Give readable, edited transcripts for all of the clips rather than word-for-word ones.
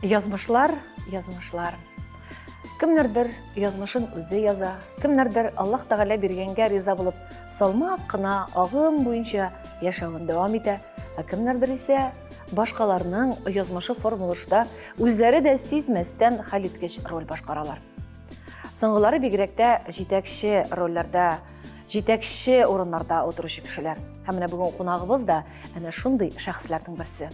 Язмышлар, язмышлар. Кемнәрдер язмышын үзе яза, кемнәрдер Аллаһ Тәгалә биргәнгә риза булып, салмак кына агым буенча яшәвен дәвам итә, ә кемнәрдер исә башкаларның язмышы формалашуда үзләре дә сизмәстән хәлиткеч роль башкаралар. Соңгылары бигрәк тә җитәкче рольләрдә, җитәкче урыннарда утыручы кешеләр. Һәм менә бүген кунагыбыз да әнә шундый шәхесләрнең берсе.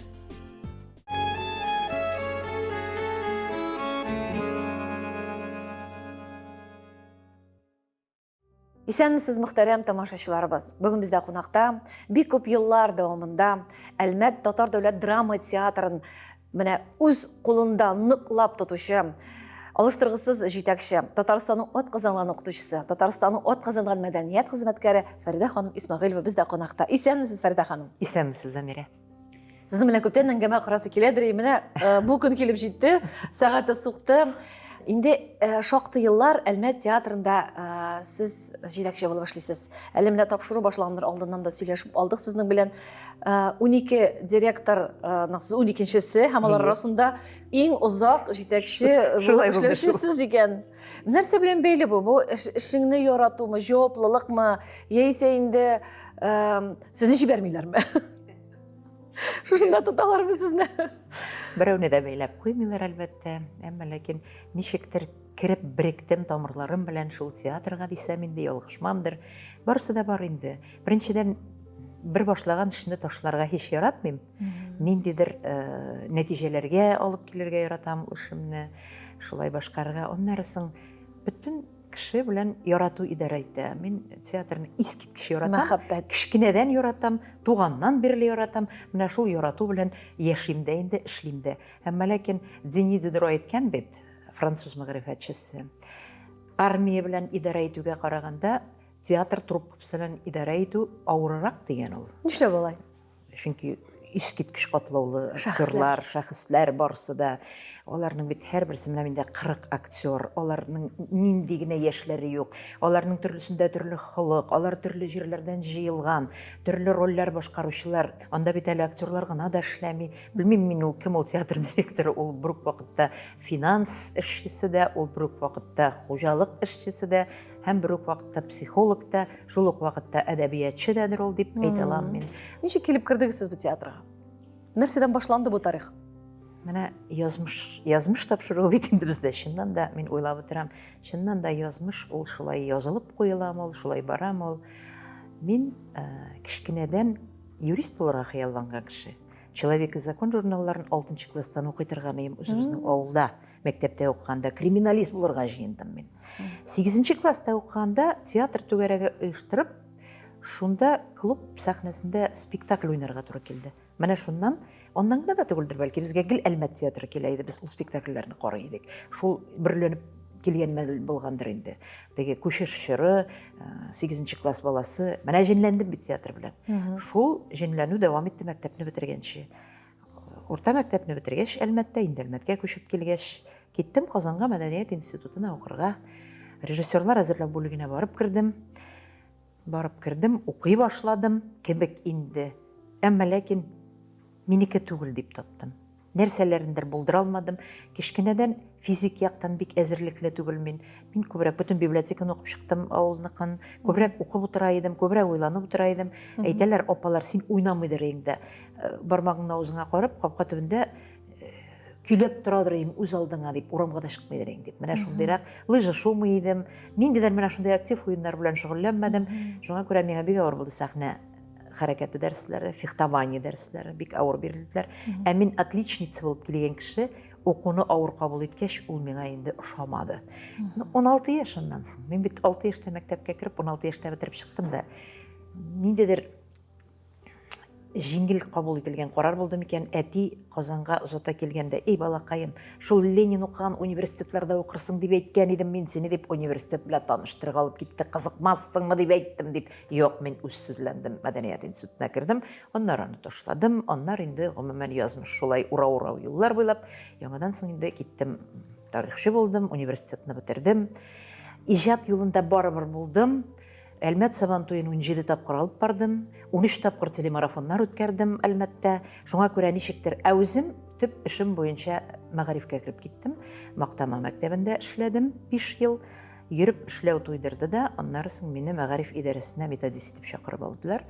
Исәнмесез, мөхтәрәм тамашачыларыбыз. Бүген бездә кунакта бик күп еллар дәвамында Әлмәт татар дәүләт драма театрын менә үз кулында ныклап тотучы алыштыргысыз җитәкче, Татарстанның ат казанган укытучысы, Татарстанның ат казанган мәдәният хезмәткәре Фәридә ханым Исмәгыйлова бездә кунакта. Исәнмесез, Фәридә ханым. Исәнмесез, Замирә. Сезнең белән күптән әңгәмә корасы киләдер. Менә бу көн килеп җитте, сәгате сукты. Инде шактый еллар Әлмәт театрында сез җитәкче булып эшлисез. Әле менә тапшыру башланыр алдыннан да сөйләшеп алдык сезнең белән. 12 директорның сез 12-нчесе һәм алар арасында иң озак җитәкче булып эшләүче сез икән. Нәрсә белән бәйле бу? Бу эшеңне яратумы, җаваплылыкмы, яисә инде сезне җибәрмиләрме? Шушында тоталармы сезне? Берәүне дә бәйләп куймыйлар, әлбәттә. Әмма ләкин ничектер кереп беректем тамырларым белән шул театрга дисәм инде ялгышмамдыр. Барысы да бар инде. Беренчедән, бер башлаган эшне ташларга һич яратмыйм. Ниндидер э, нәтиҗәләргә алып килергә яратам эшемне, шулай башкарырга. Аннары соң бөтен Кеше белән ярату идарә итә. Мин театрны искиткеч яратам. Мәхәббәт. Кечкенәдән яратам, туганнан бирле яратам. Менә шул ярату белән яшим дә инде, эшлим дә. Әмма ләкин Дени Дидро әйткән бит, француз мәгърифәтчесе, армия белән идарә итүгә караганда театр труппасы белән идарә итү авыррак дигән ул. Нишләп алай? Чөнки искиткеч катлаулы актерлар, шәхесләр барысы да. Аларның бит һәрберсе менә миндә 40 актер, аларның нинди генә яшьләре юк. Аларның төрлесендә төрле холык, алар төрле җирләрдән җыелган, төрле рольләр башкаручылар. Анда бит әле актерлар гына да эшләми. Белмим мин ул кем ул театр директоры, ул бер үк вакытта финанс эшчесе дә, ул бер үк вакытта хуҗалык эшчесе дә, Һәм бер үк вакытта психолог та, шул ук вакытта әдәбиятчы дәдер ул дип әйтә алам мин. Ничек килеп кердегез сез бу театрга? Нәрсәдән башланды бу тарих? Менә язмыш, язмыш тапшыруы бит инде бездә. Чыннан да мин уйлап утырам. Чыннан да язмыш ул шулай язылып куеламы ул, шулай барамы ул. Мин э, кечкенәдән юрист булырга хыялланган кеше. Человек и закон журналларын 6 класстан укый торган идем үзебезнең авылда. Мәктәптә укыганда криминалист булырга җыендым мин. Сигезенче класста укыганда театр түгәрәге оештырып, шунда клуб сәхнәсендә спектакль уйнарга туры килде. Менә шуннан, аннан гына да түгелдер бәлки, безгә гел Әлмәт театры килә иде, без ул спектакльләрне карый идек. Шул бөрләнеп килгән мәл булгандыр инде. Теге күчеш чоры, 8 класс баласы, менә җенләндем бит театр белән. Шул җенләнү дәвам итте мәктәпне бетергәнче. Урта мәктәпне бетергәч, Әлмәттә, инде Әлмәткә күчеп килгәч, киттем Казанга мәдәният институтына укырга. Режиссерлар әзерләү бүлегенә барып кердем. Барып кердем, укый башладым кебек инде. Әмма ләкин минеке түгел дип таптым. Нәрсәләрендер булдыра алмадым. Кечкенәдән физик яктан бик әзерлекле түгел мин. Мин күбрәк бөтен библиотеканы укып чыктым авылныкын. Күбрәк укып утыра идем, күбрәк уйланып утыра идем. Әйтәләр, апалар, син уйнамыйдыр инде дә. Э, бармагыңны авызыңа карып, капка төбендә э, көйләп торадыр идең үз алдыңа дип, урамга да чыкмыйдыр идең дип. Менә шундыйрак лыжа шумый идем. Ниндидер менә шундый актив уеннар белән шөгыльләнмәдем. Шуңа күрә миңа бик авыр булды сәхнә хәрәкәте дәресләре, фехтование дәресләре бик авыр бирелделәр. Ә мин отличница булып килгән кеше, укуны авыр кабул иткәч, ул миңа инде ошамады. 16 яшемнән соң. Мин бит 6 яшьтә мәктәпкә кереп, 16 яшьтә бетереп чыктым да. Ниндидер җиңел кабул ителгән карар булды микән? Әти Казанга озата килгәндә, "Эй, балакаем, шул Ленин укыган университетларда укырсың дип әйткән идем мин сине" дип университет белән таныштырырга алып китте. Кызыкмассыңмы дип әйттем дип. Юк, мин үз сүзләндем, мәдәният институтына кердем. Аннары аны ташладым. Аннары инде гомумән язмыш шулай урау-урау юллар буйлап яңадан соң инде киттем. Тарихчы булдым, университетны бетердем. Иҗат юлында барыбер булдым. Әлмәт Сабантуен 17 тапкыр алып бардым, 13 тапкыр телемарафоннар үткәрдем Әлмәттә. Шуңа күрә ничектер, ә үзем төп эшем буенча мәгарифкә кереп киттем. Мактама мәктәбендә эшләдем 5 ел. Йөреп эшләү туйдырды да, аннары соң мине мәгариф идарәсенә методист итеп чакырып алдылар.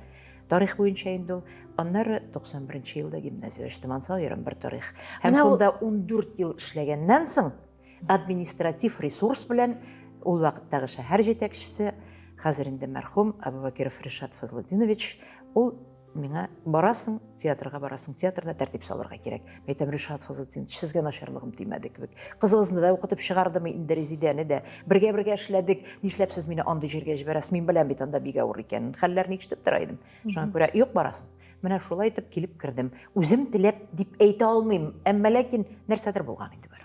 Тарих буенча инде ул. Аннары 91 елда гимназия ачтым. Ансы аерым бер тарих. Һәм шунда 14 ел эшләгәннән соң административ ресурс белән ул вакыттагы шәһәр җитәкчесе, хәзер инде мәрхүм Абубакиров Ришат Фазлытдинович, ул миңа барасың, театрга барасың, театрда тәртип салырга кирәк. Мин әйтәм, Ришат Фазлытдинович, сезгә начарлыгым тимәде кебек. Кызыгызны да укытып чыгардым инде, Резидәне дә. Бергә-бергә эшләдек. Нишләп сез мине андый җиргә җибәрәсез? Мин беләм бит анда бик авыр икәнен. Хәлләрне ишетеп тора идем. Шуңа күрә юк барасың. Менә шулай итеп килеп кердем. Үзем теләп дип әйтә алмыйм, әмма ләкин нәрсәдер булган инде барыбер.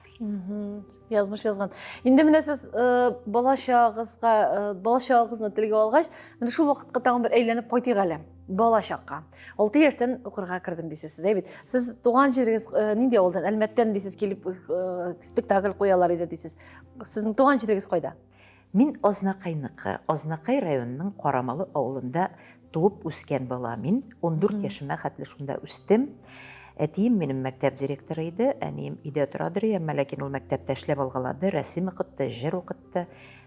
Язмыш язган. Инде менә сез э, бала чагыгызга, э, бала чагыгызны телгә алгач, менә шул вакытка тагын бер әйләнеп кайтыйк әле. Бала чакка. 6 яшьтән укырга кердем дисез сез, әй бит. Сез туган җирегез э, нинди авылдан? Әлмәттән дисез, килеп спектакль куялар иде дисез. Сезнең туган җирегез кайда? Мин Азнакайныкы. Азнакай районының Карамалы авылында туып үскән бала мин. 14 яшемә хәтле шунда үстем. Әтием минем мәктәп директоры иде, әнием өйдә торадыр, әмма ләкин ул мәктәптә эшләп алгалады, рәсем укытты, җыр укытты.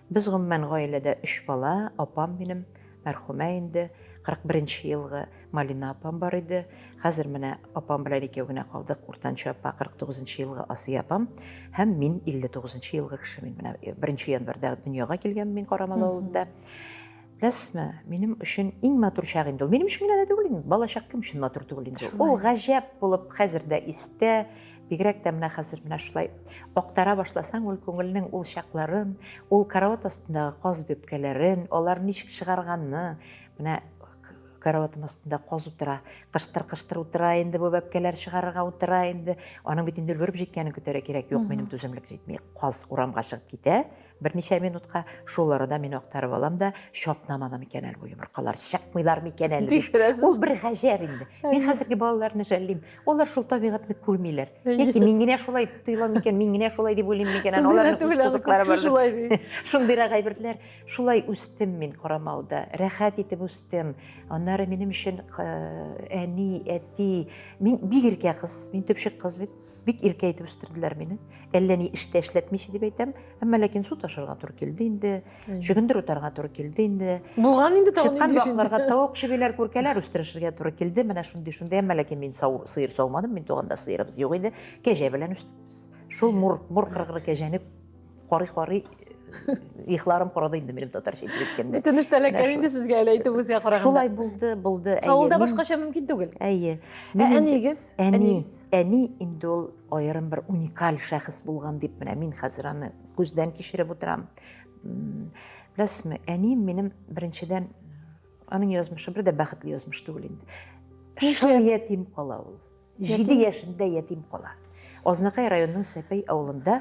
Без гомумән гаиләдә өч бала, апам минем, мәрхүмә инде, 41 нче елгы Малина апам бар иде. Хәзер менә апам белән икәү генә калдык. Уртанчы апа 49 нчы елгы Асия апам һәм мин 59 нчы елгы кеше. Мин менә 1 январьда дөньяга килгән мин Карамалы авылында. Беләсезме, минем өчен иң матур чак инде ул. Минем өчен генә дә түгел инде. Балачак кем өчен матур түгел инде ул. Ул гаҗәп булып хәзер дә истә. Бигрәк тә менә хәзер менә шулай актара башласаң, ул күңелнең ул чакларын, ул карават астындагы каз бөпкәләрен, алар ничек чыгарганны, менә караватым астында каз утыра, кыштыр-кыштыр утыра инде бу бәбкәләр чыгарырга утыра инде. Аның бит инде өлгереп җиткәнен көтәргә кирәк. Юк, минем түземлек җитми. Каз урамга чыгып китә берничә минутка, шул арада мин актарып алам да, чатнамады микән әле бу йомыркалар, чыкмыйлар микән әле дип. Ул бер гаҗәп инде. Мин хәзерге балаларны жәллим. Алар шул табигатьне күрмиләр. Яки мин генә шулай тоелам микән, мин генә шулай дип уйлыйм микән, аларның үз кызыклары бар. Шундыйрак әйберләр. Шулай үстем мин Карамалда, рәхәт итеп үстем. Аннары минем өчен әни, әти, мин бик иркә кыз, мин төпчек кыз бит, бик иркә итеп үстерделәр мине. Әллә ни эштә эшләтмичә дип әйтәм, әмма ләкин су ташырга туры килде инде, чөгендер утарга туры килде инде. Булган инде тагын инде. Чыткан бакларга тавык чебиләр, күркәләр үстерешергә туры килде. Менә шундый-шундый, әмма ләкин мин сау, сыер саумадым, мин туганда сыерыбыз юк иде. Кәҗә белән үстек без. Шул мур, мур кыргыр кәҗәне Карый-карый ихларым корыды инде минем татарча әйтеп әйткәндә. Бөтен эш таләкәр инде сезгә әле әйтеп үзгә караганда. Шулай булды, булды. Авылда башкача мөмкин түгел. Әйе. Ә әниегез? Әни, әни инде ул аерым бер уникаль шәхес булган дип менә мин хәзер аны күздән кичереп утырам. Беләсезме, әнием минем беренчедән аның язмышы бер дә бәхетле язмыш түгел инде. Шул ятим кала ул. Җиде яшендә ятим кала. Азнакай районының Сәпәй авылында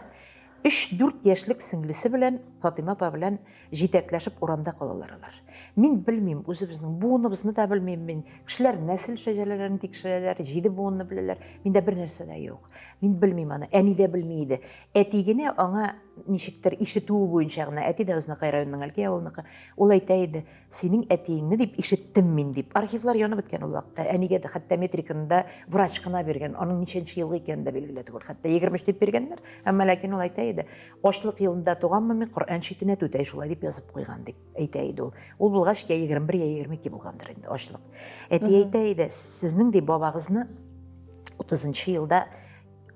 3-4 яшьлек сеңлесе белән Фатыйма апа белән җитәкләшеп урамда калалар алар. Мин белмим, үзебезнең буыныбызны да белмим мин. Кешеләр нәсел шәҗәрәләрен тикшерәләр, җиде буынны беләләр. Миндә бер нәрсә дә юк. Мин белмим аны, әни дә белми иде. Әти генә аңа ничектер ишетүе буенча гына, әти дә Азнакай районының Әлки авылыныкы, ул әйтә иде, Синең әтиеңне дип ишеттем мин дип. Архивлар янып беткән ул вакытта. Әнигә дә хәтта метриканы да врач кына биргән. Аның ничәнче елгы икәнен дә билгеле түгел. Хәтта 23 дип биргәннәр. Әмма ләкин ул әйтә иде, ачлык елында туганмын мин, Коръән читенә түтәй шулай дип язып куйган дип әйтә иде ул. Ул булгач я 21, я 22 булгандыр инде ачлык. Әти әйтә иде, сезнең ди бабагызны 30 елда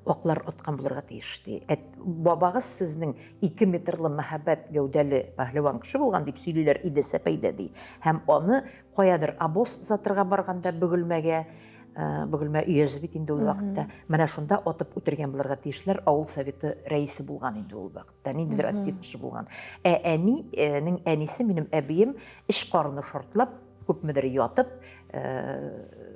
Аклар аткан булырга тиеш, ди. Әт, бабагыз сезнең 2 метрлы мәһабәт гәүдәле пәһлеван кеше булган дип сөйлиләр иде Сәпәйдә, ди. Һәм аны каядыр обоз озатырга барганда Бөгелмәгә, э, Бөгелмә өязе бит инде ул вакытта, менә шунда атып үтергән булырга тиешләр, авыл советы рәисе булган инде ул вакытта, ниндидер актив кеше булган. Ә әнинең әнисе, минем әбием, эч карыны шартлап, күпмедер ятып, э,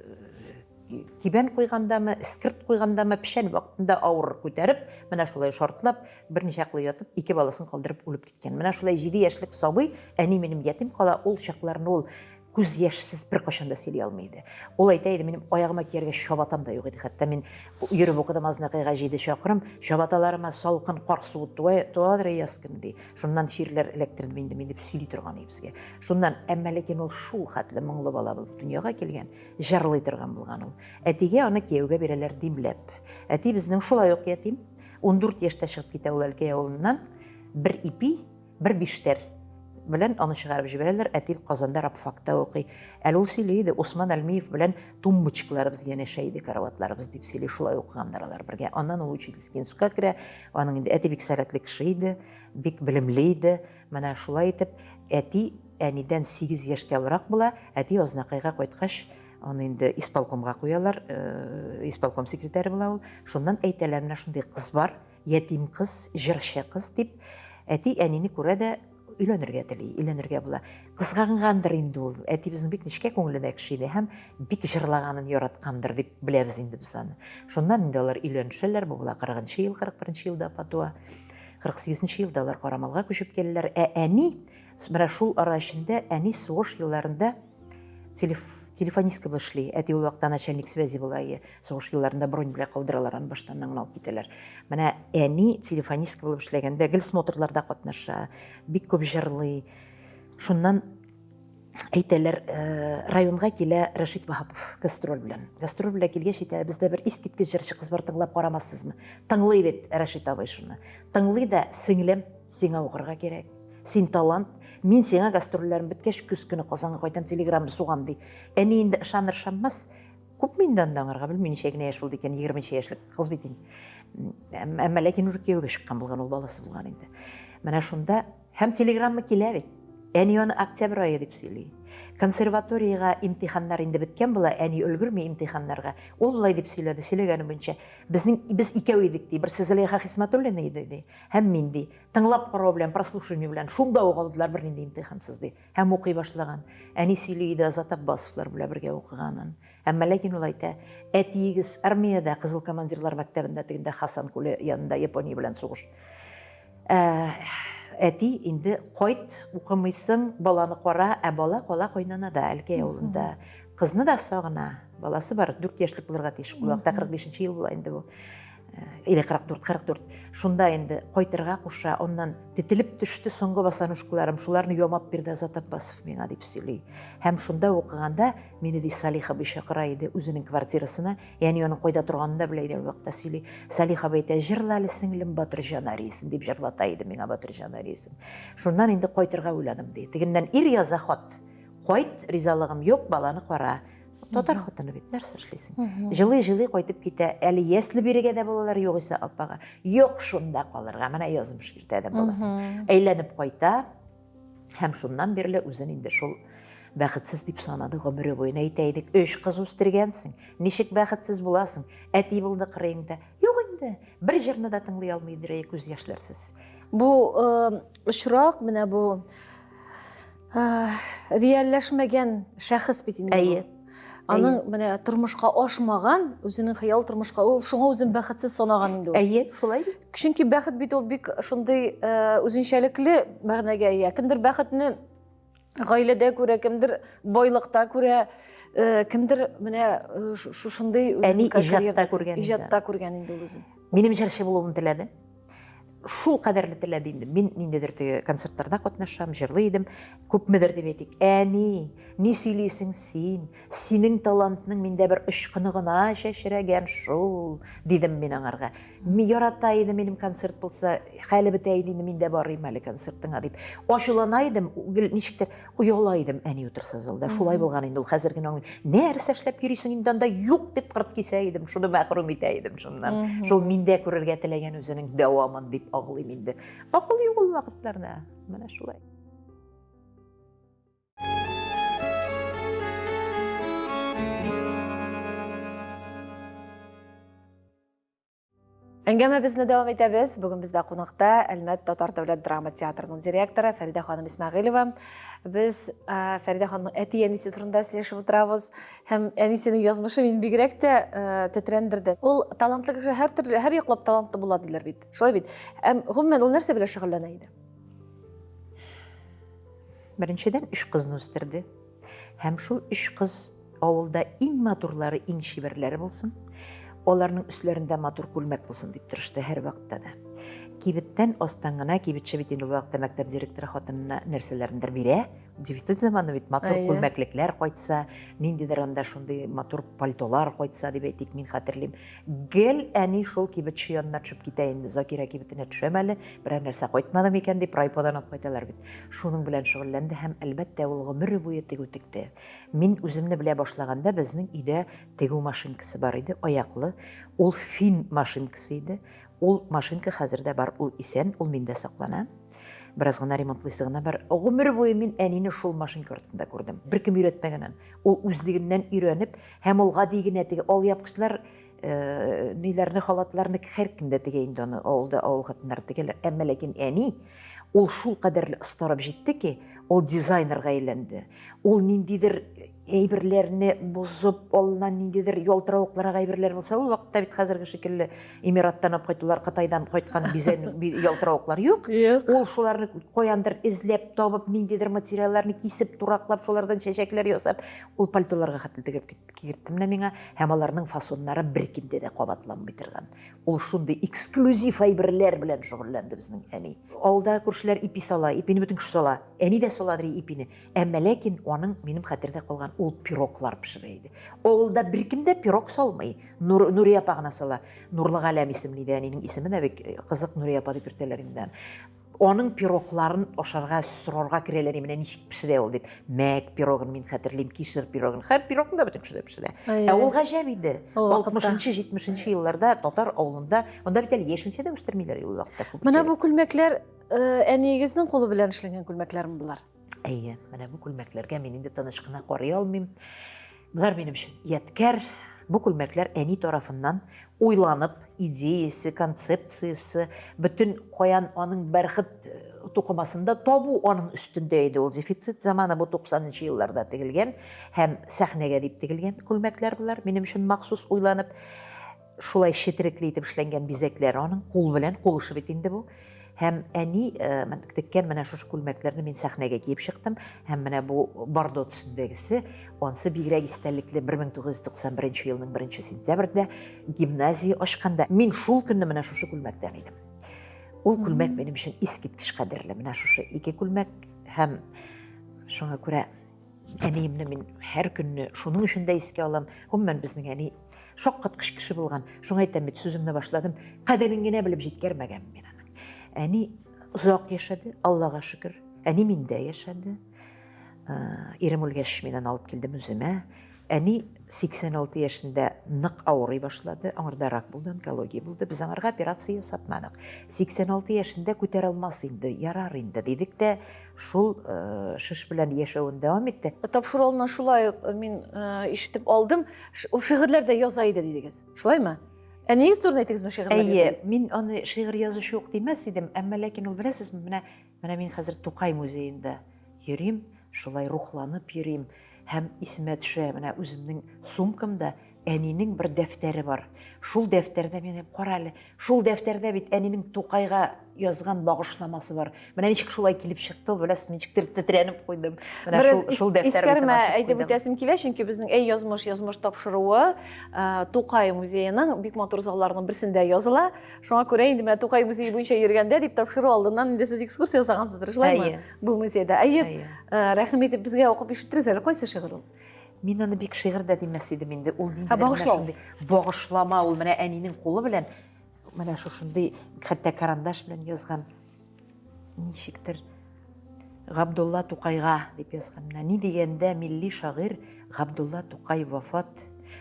Кибән куйгандамы, эскерт куйгандамы, печән вакытында авыр күтәреп, менә шулай шартлап, берничә кыл ятып, ике баласын калдырып үлеп киткән. Менә шулай 7 яшьлек сабый, әни минем ятим кала, ул чакларны ул Күз яшьсез беркайчан да сөйли алмый иде. Ул әйтә иде, минем аягыма кияргә чабатам да юк иде. Хәтта мин йөреп укыдым Азнакайга 7 чакрым, чабаталарыма салкын кар суы туадыр яз көне ди. Шуннан чирләр эләктердем инде мин дип сөйли торган иде безгә. Шуннан, әмма ләкин ул шул хәтле моңлы бала булып дөньяга килгән, җырлый торган булган ул. Әтигә аны кияүгә бирәләр димләп. Әти безнең шулай ук ятим. 14 яшьтә чыгып китә ул Әлкәй авылыннан. Бер ипи, Бер биштәр белән аны чыгарып җибәрәләр, әти Казанда рабфакта укый. Әле ул сөйли иде, Усман Әлмиев белән тумбочкаларыбыз янәшә иде, караватларыбыз дип сөйли, шулай укыганнар алар бергә. Аннан ул учительский институтка керә, аның инде әти бик сәләтле кеше иде, бик белемле иде. Менә шулай итеп, әти әнидән 8 яшькә олырак була, әти Азнакайга кайткач, аны инде исполкомга куялар, э, исполком секретаре була ул. Шуннан әйтәләр, менә шундый кыз бар, Ятим кыз, җырчы кыз дип, әти әнине күрә дә өйләнергә тели, өйләнергә була. Кызгангандыр инде ул. Әти безнең бик нечкә күңелле дә кеше иде һәм бик җырлаганын яраткандыр дип беләбез инде без аны. Шуннан инде алар өйләнешәләр, бу була 40 ел, 41 елда апа туа. 48 елда алар Карамалга күчеп киләләр. Ә әни, менә шул ара эчендә әни сугыш елларында телеф, телефонистка булып эшли. Әти ул вакытта начальник связи була. Сугыш елларында бронь белән калдыралар аны баштан аңын алып китәләр. Менә әни телефонистка булып эшләгәндә гел смотрларда катнаша, бик күп җырлый. Шуннан әйтәләр, э, районга килә Рәшит Ваһапов гастроль белән. Гастроль белән килгәч әйтә, бездә бер искиткеч җырчы кыз бар, тыңлап карамассызмы? Тыңлый бит Рәшит абый шуны. Тыңлый да, сеңлем, сиңа укырга кирәк. Син талант, мин сиңа гастрольләрем беткәч, көз көне Казанга кайтам, телеграмма сугам ди. Әни инде ышаныр ышанмас, Күпме инде анда аңарга, белмим, ничә генә яшь булды икән, 20 яшьлек кыз бит инде. Әмма ләкин уже кияүгә чыккан булган, ул баласы булган инде. Менә шунда һәм телеграмма килә бит. Әни аны октябрь ае дип сөйли. Консерваториягә имтиханнар инде беткән була, әни өлгерми имтиханнарга. Ул болай дип сөйләде, сөйләгәне буенча, безнең без икәү идек ди, берсе Зөләйха Хисмәтуллина иде ди, һәм мин ди. Тыңлап карау белән, прослушивание белән шунда ук алдылар бернинди имтихансыз ди. Һәм укый башлаган. Әни сөйли иде Азат Аббасовлар белән бергә укыганын. Әмма ләкин ул әйтә, әтиегез армиядә, Кызыл командирлар мәктәбендә, тегендә Хасан күле янында Япония белән сугыш. Ә, әти инде кайт, укымыйсың, баланы кара, ә бала кала кайнанада, Әлкәй авылында. Кызны да сагына, баласы бар, 4 яшьлек булырга тиеш. Ул вакытта 45 ел була инде бу. Или 44, 44. Шунда инде кайтырга куша, аннан тетелеп төште соңгы басанушкаларым, шуларны ямап бирде Азат Аббасов миңа дип сөйли. Һәм шунда укыганда мине ди Салих абый чакыра иде үзенең квартирасына, ягъни аның кайда торганын да белә иде ул вакытта сөйли. Салих абый әйтә, җырла әле сеңлем Батырҗан ариясен дип җырлата иде миңа Батырҗан ариясен. Шуннан инде кайтырга уйладым ди. Тегеннән ир яза хат. Кайт, ризалыгым юк, баланы кара. Татар хатыны бит, нәрсә эшлисең? Җылый-җылый кайтып китә. Әле ясле бирегә дә балалар югыйсә апага. Юк, шунда калырга. Менә язмыш иртә адәм баласын. Әйләнеп кайта һәм шуннан бирле үзен инде шул бәхетсез дип санады гомере буена. Әйтә идек, өч кыз үстергәнсең, ничек бәхетсез буласың? Әти булды кырыеңда. Юк инде, бер җырны да тыңлый алмый иде күз яшьләрсез. Бу э, очрак, менә бу реальләшмәгән шәхес бит инде. Әйе. Аның менә тормышка ашмаган, үзенең хыял тормышка, ул шуңа үзен бәхетсез санаган инде ул. Әйе, шулай бит. Чөнки бәхет бит ул бик шундый үзенчәлекле мәгънәгә ия. Кемдер бәхетне гаиләдә күрә, кемдер байлыкта күрә, кемдер менә шушындый Әни иҗатта күргән. Иҗатта күргән инде ул үзен. Минем җырчы булуымны теләде. Шул кадәрле теләде инде. Мин ниндидер теге концертларда катнашам, җырлый идем. Күпмедер дип әйтик. Әни, ни сөйлисең син? Синең талантның миндә бер очкыны гына чәчрәгән шул, дидем мин аңарга. Мин ярата идем минем концерт булса, хәле бетә иде инде, мин дә барыйм әле концертыңа дип. Ачулана идем, гел ничектер ояла идем, әни утырса залда. Шулай булган инде ул, хәзер генә аңлыйм. Нәрсә эшләп йөрисең инде анда? Юк дип кырт кисә идем, шуны мәхрүм итә идем шуннан. Шул миндә күрергә теләгән үзенең дәвамын дип аңлыйм инде. Акыл юк ул вакытларда. Менә шулай. Әңгәмәбезне дәвам итәбез. Бүген бездә кунакта Әлмәт татар дәүләт драма театрының директоры Фәридә ханым Исмәгыйлева. Без Фәридә ханымның әти-әнисе турында сөйләшеп утырабыз. Һәм әнисенең язмышы мине бигрәк тә тетрәндерде. Ул талантлы кеше һәр төрле, һәр яклап талантлы була диләр бит. Шулай бит. Һәм гомумән ул нәрсә белән шөгыльләнә иде? Беренчедән, өч кызны үстерде. Һәм шул өч кыз авылда иң матурлары, иң чибәрләре булсын, аларның өсләрендә матур күлмәк булсын дип тырышты һәрвакытта да. Кибеттән астан гына, кибетче бит инде ул вакытта мәктәп директоры хатынына нәрсәләрендер бирә. Дефицит заманы бит, матур күлмәклекләр кайтса, ниндидер анда шундый матур пальтолар кайтса дип әйтик, мин хәтерлим. Гел әни шул кибетче янына төшеп китә инде, Закира кибетенә төшәм әле, берәр нәрсә кайтмады микән дип, райподан алып кайталар бит. Шуның белән шөгыльләнде һәм, әлбәттә, ул гомере буе тегү текте. Мин үземне белә башлаганда безнең өйдә тегү машинкасы бар иде, аяклы. Ул фин машинкасы иде. Ул машинка хәзер дә бар, ул исән, ул миндә саклана. Бераз гына ремонтлыйсы гына бар. Гомер буе мин әнине шул машинка артында күрдем. Беркем өйрәтмәгән аны. Ул үзлегеннән өйрәнеп, һәм ул гади генә теге алъяпкычлар, э, ниләрне, халатларны һәркем дә тегә инде аны, авылда авыл хатыннары тегәләр. Әмма ләкин әни ул шул кадәрле остарып җитте ки, ул дизайнерга әйләнде. Ул ниндидер әйберләрне бозып, алыннан ниндидер ялтыравыклырак әйберләр булса, ул вакытта бит хәзерге шикелле Эмираттан алып кайтулар, Кытайдан кайткан бизән ялтыравыклар юк. Ул шуларны каяндыр эзләп табып, ниндидер материалларны кисеп, тураклап, шулардан чәчәкләр ясап, ул пальтоларга хәтле тегеп кигертте менә миңа. Һәм аларның фасоннары беркемдә дә кабатланмый торган. Ул шундый эксклюзив әйберләр белән шөгыльләнде безнең әни. Авылдагы күршеләр ипи сала, ипине бөтен кеше сала. Әни дә саладыр ипине. Әмма ләкин аның минем хәтердә калган ул пироглар пешерә иде. Авылда беркем дә пирог салмый. Нур, Нурия апа гына сала. Нурлыгаләм исемле иде әнинең исеме дә бик э, кызык Нурия апа дип йөртәләр инде. Аның пирогларын ашарга, сорарга керәләр, менә ничек пешерә ул дип. Мәк пирогын мин хәтерлим, кишер пирогын. Һәр пирогны да бөтен кеше дә пешерә. Ә ул гаҗәп иде. 60-нчы, 70-нче елларда татар авылында, анда бит әле яшелчә дә үстермиләр ул вакытта күп. Менә бу күлмәкләр э, әниегезнең кулы белән эшләнгән күлмәкләрме болар? Әйе, менә бу күлмәкләргә мин инде тыныч кына карый алмыйм. Болар минем өчен ядкәр. Бу күлмәкләр әни тарафыннан уйланып, идеясе, концепциясе, бөтен каян аның бәрхет э, тукымасында табу аның өстендә иде ул дефицит заманы бу 90 елларда тегелгән һәм сәхнәгә дип тегелгән күлмәкләр болар минем өчен махсус уйланып Шулай четерекле итеп эшләнгән бизәкләр аның кул белән, кул эше бит инде бу. Һәм әни э, теккән менә шушы күлмәкләрне мин сәхнәгә киеп чыктым. Һәм менә бу бордо төсендәгесе, ансы бигрәк истәлекле 1991 елның 1 сентябрендә гимназия ачканда мин шул көнне менә шушы күлмәктән идем. Ул күлмәк минем өчен искиткеч кадерле. Менә шушы ике күлмәк һәм шуңа күрә әниемне мин һәр көнне шуның өчен дә искә алам. Гомумән безнең әни шаккаткыч кеше булган. Шуңа әйтәм бит, сүземне башладым. Кадерен генә белеп җиткермәгән мин аның. Әни озак яшәде, Аллага шөкер. Әни миндә яшәде. Э, ирем үлгәч, мин аны алып килдем үземә. Әни 86 яшендә нык авырый башлады. Аңарда рак булды, онкология булды. Без аңарга операция ясатмадык. 86 яшендә күтәрә алмас инде, ярар инде дидек тә, шул э, шеш белән яшәвен дәвам итте. Тапшыру алдыннан шулай ук мин э, ишетеп алдым. Ул шигырьләр дә яза иде дидегез. Шулаймы? Әниегез турында әйтегезме шигырьләр яза? Әйе, мин аны шигырь язучы ук димәс идем, әмма ләкин ул беләсезме, менә менә мин хәзер Тукай музеенда йөрим, шулай рухланып йөрим һәм исемә төшә, менә үземнең сумкамда әнинең бер дәфтәре бар. Шул дәфтәрдә мин кара әле, шул дәфтәрдә бит әнинең Тукайга язган багышламасы бар. Менә ничек шулай килеп чыкты, ул беләсез, ничектер тетрәнеп куйдым. Менә шул, шул дәфтәр искәрмә әйтеп үтәсем килә, чөнки безнең Әй язмыш, язмыш тапшыруы э, Тукай музееның бик матур залларының берсендә языла. Шуңа күрә инде менә Тукай музее буенча йөргәндә дип тапшыру алдыннан инде сез экскурсия ясагансыздыр, шулаймы? Бу музейда. Әйе, э, рәхим итеп безгә укып ишеттерегез әле, кайсы шигырь ул? Мин аны бик шигырь дә димәс идем инде. Ул нинди багышлау. Багышлама ул менә әнинең кулы белән менә шушындый хәтта карандаш белән язган ничектер Габдулла Тукайга дип язган. Менә ни дигәндә милли шагыйрь Габдулла Тукай вафат,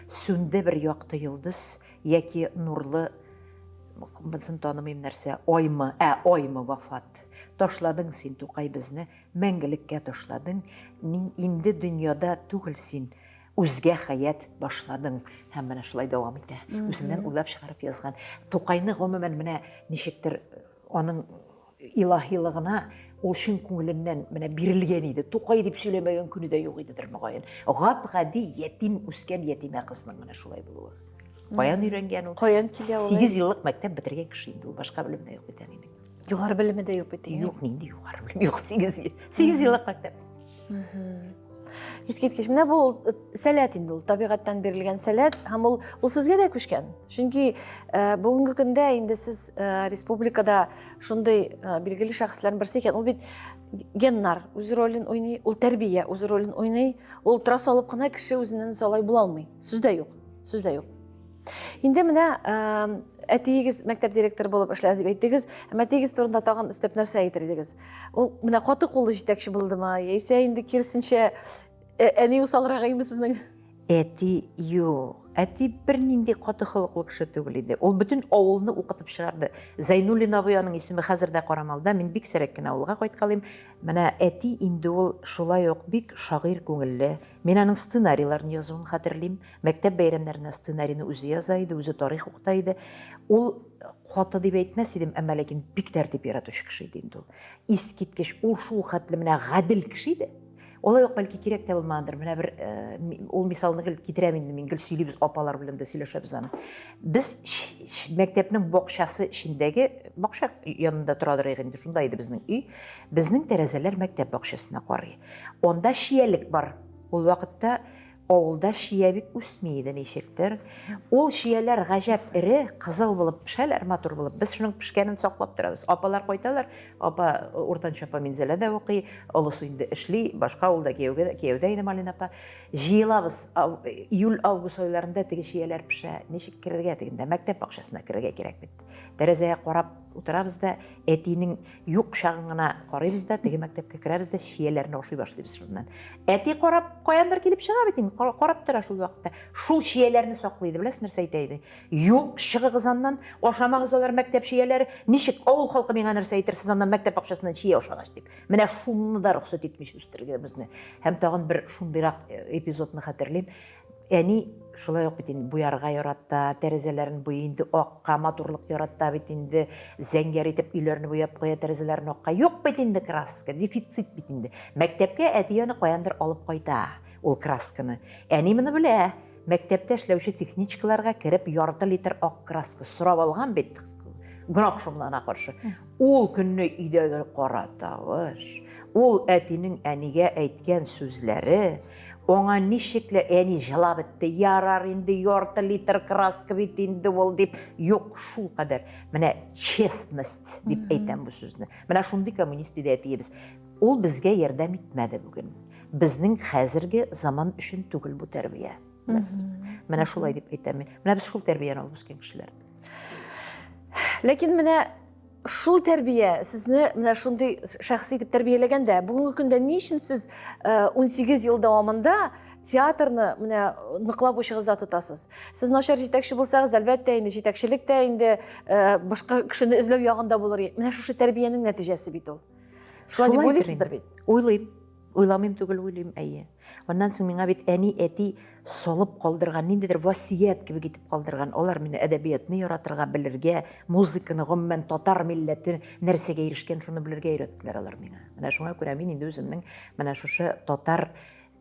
сүнде бер якты йолдыз яки нурлы монысын танымыйм нәрсә, аймы, ә аймы вафат. Ташладың син Тукай безне, Мәңгелеккә ташладың, мин инде дөньяда түгел син, үзгә хәят башладың. Һәм менә шулай дәвам итә. Үзеннән уйлап чыгарып язган. Тукайны гомумән менә ничектер э, аның илаһилыгына ул чын күңеленнән менә бирелгән иде. Тукай дип сөйләмәгән көне дә юк идедер мөгаен. Гап-гади ятим үскән ятимә кызның менә шулай булуы. Каян өйрәнгән ул? Каян килә ул? 8 еллык мәктәп бетергән кеше инде ул, башка белем дә юк бит әнинең. Югары белеме дә юк бит. Юк, нинди югары белем? Юк, 8 ел. 8 еллык мәктәп. Искиткеч. Менә бу э, сәләт инде ул, табигатьтән бирелгән сәләт һәм ул ул сезгә дә күчкән. Чөнки э, бүгенге көндә инде сез э, республикада шундый билгеле шәхесләрнең берсе икән. Ул бит геннар үз ролен уйный, ул тәрбия үз ролен уйный. Ул тора салып кына кеше үзеннән үзе алай була алмый. Сүз дә юк. Сүз дә юк. Инде менә әтиегез мәктәп директоры булып эшләде дип әйттегез. Әмма әтиегез турында тагын өстәп нәрсә әйтер идегез? Ул менә каты куллы җитәкче булдымы, яисә инде киресенчә әни усалрак име сезнең? Әти юк. Әти бернинди каты холыклы кеше түгел иде. Ул бөтен авылны укытып чыгарды. Зәйнуллин абый аның исеме хәзер дә Карамалда. Мин бик сирәк кенә авылга кайткалыйм. Менә әти инде ул шулай ук бик шагыйрь күңелле. Мин аның сценарийларын язуын хәтерлим. Мәктәп бәйрәмнәренә сценарийны үзе яза иде, үзе тарих укыта иде. Ул каты дип әйтмәс идем, әмма ләкин бик тәртип яратучы кеше иде инде ул. Искиткеч, ул шул хәтле менә гадел кеше иде. Олай ук бәлки кирәк тә булмагандыр. Менә бер э, ул мисалны гел китерәм инде мин, гел сөйлибез, апалар белән дә сөйләшәбез аны. Без мәктәпнең бакчасы эчендәге бакча янында торадыр инде, шунда иде безнең өй. Безнең тәрәзәләр мәктәп бакчасына карый. Анда чиялек бар. Ул вакытта Авылда чия бик үсми иде ничектер. Ул чияләр гаҗәп эре, кызыл булып пешәләр, матур булып. Без шуның пешкәнен саклап торабыз. Апалар кайталар, апа, уртанчы апа Минзәләдә укый, олысы инде эшли, башка авылда кияүгә, кияүдә иде Малина апа. Җыелабыз, июль-август айларында теге чияләр пешә. Ничек керергә тегендә? Мәктәп бакчасына керергә кирәк бит. Тәрәзәгә карап утырабыз да, әтинең юк чагын гына карыйбыз да, теге мәктәпкә керәбез дә, чияләрне ашый башлыйбыз шуннан. Әти карап, каяндыр килеп чыга бит инде, карап тора шул вакытта. Шул чияләрне саклый иде, беләсез нәрсә әйтә иде? Юк, чыгыгыз аннан, ашамагыз алар мәктәп чияләре. Ничек авыл халкы миңа нәрсә әйтер, сез аннан мәктәп бакчасыннан чия ашагач дип. Менә шуны да рөхсәт итмичә үстергән безне. Һәм тагын бер шундыйрак э, эпизодны хәтерлим. Әни шулай ук бит инде буярга ярата, тәрәзәләрен буйый инде акка, матурлык ярата бит инде, зәңгәр итеп өйләрне буяп куя, тәрәзәләрен акка. Юк бит инде краска, дефицит бит инде. Мәктәпкә әти аны каяндыр алып кайта ул красканы. Әни моны белә. Мәктәптә эшләүче техничкаларга кереп ярты литр ак краска сорап алган бит. Гөнаһ шомлана каршы. Ул көнне өйдәге кара тавыш, ул әтинең әнигә әйткән сүзләре, Аңа ничекләр әни җылап бетте, ярар инде ярты литр краска бит инде ул дип. Юк, шул кадәр. Менә честность дип әйтәм бу сүзне. Менә шундый коммунист иде әтиебез. Ул безгә ярдәм итмәде бүген. Безнең хәзерге заман өчен түгел бу тәрбия. Менә шулай дип әйтәм мин. Менә без шул тәрбияне алып үскән кешеләр. Ләкин менә шул тәрбия сезне менә шундый шәхес итеп тәрбияләгәндә, бүгенге көндә ни өчен сез 18 ел дәвамында театрны менә ныклап учыгызда тотасыз? Сез начар җитәкче булсагыз, әлбәттә, инде җитәкчелек тә инде башка кешене эзләү ягында булыр. Менә шушы тәрбиянең нәтиҗәсе бит ул. Шулай дип уйлыйсыздыр бит? Уйлыйм. Уйламыйм түгел, уйлыйм, әйе. Аннан соң миңа бит әни, әти салып калдырган, ниндидер васыять кебек итеп калдырган. Алар мине әдәбиятны яратырга, белергә, музыканы, гомумән татар милләте нәрсәгә ирешкән, шуны белергә өйрәттеләр алар миңа. Менә шуңа күрә мин инде үземнең менә шушы татар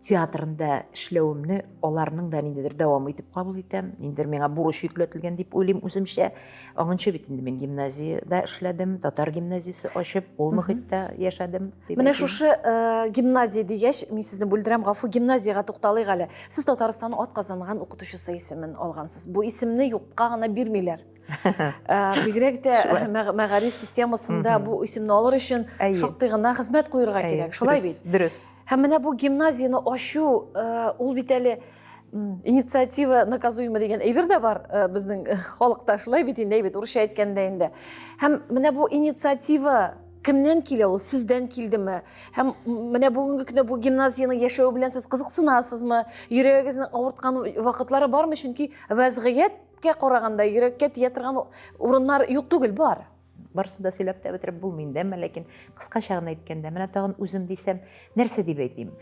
театрында эшләвемне аларның да ниндидер дәвамы итеп кабул итәм. Ниндидер миңа бурыч йөкләтелгән дип уйлыйм үземчә. Аңынчы бит инде мин гимназиядә эшләдем, татар гимназиясе ачып, ул мохиттә яшәдем. Менә шушы э, гимназия дигәч, мин сезне бүлдерәм, гафу, гимназиягә тукталыйк әле. Сез Татарстанның атказанган укытучысы исемен алгансыз. Бу исемне юкка гына бирмиләр. Э, бигрәк тә мәгариф системасында бу исемне алыр өчен шактый гына хезмәт куерга кирәк. Шулай бит? Дөрес. Һәм менә бу гимназияне ачу, э, ул бит әле инициатива наказуема дигән әйбер дә бар э, безнең э, халыкта, шулай бит инде, әйбит, урысча әйткәндә инде. Һәм менә бу инициатива кемнән килә ул, сездән килдеме? Һәм менә бүгенге көндә бу гимназиянең яшәве белән сез кызыксынасызмы? Йөрәгегезнең авырткан вакытлары бармы? Чөнки вәзгыятькә караганда йөрәккә тия торган урыннар юк түгел, бар. Барысын да сөйләп тә бетереп булмый инде, әмма ләкин кыскача гына әйткәндә, менә тагын үзем дисәм, нәрсә дип әйтим?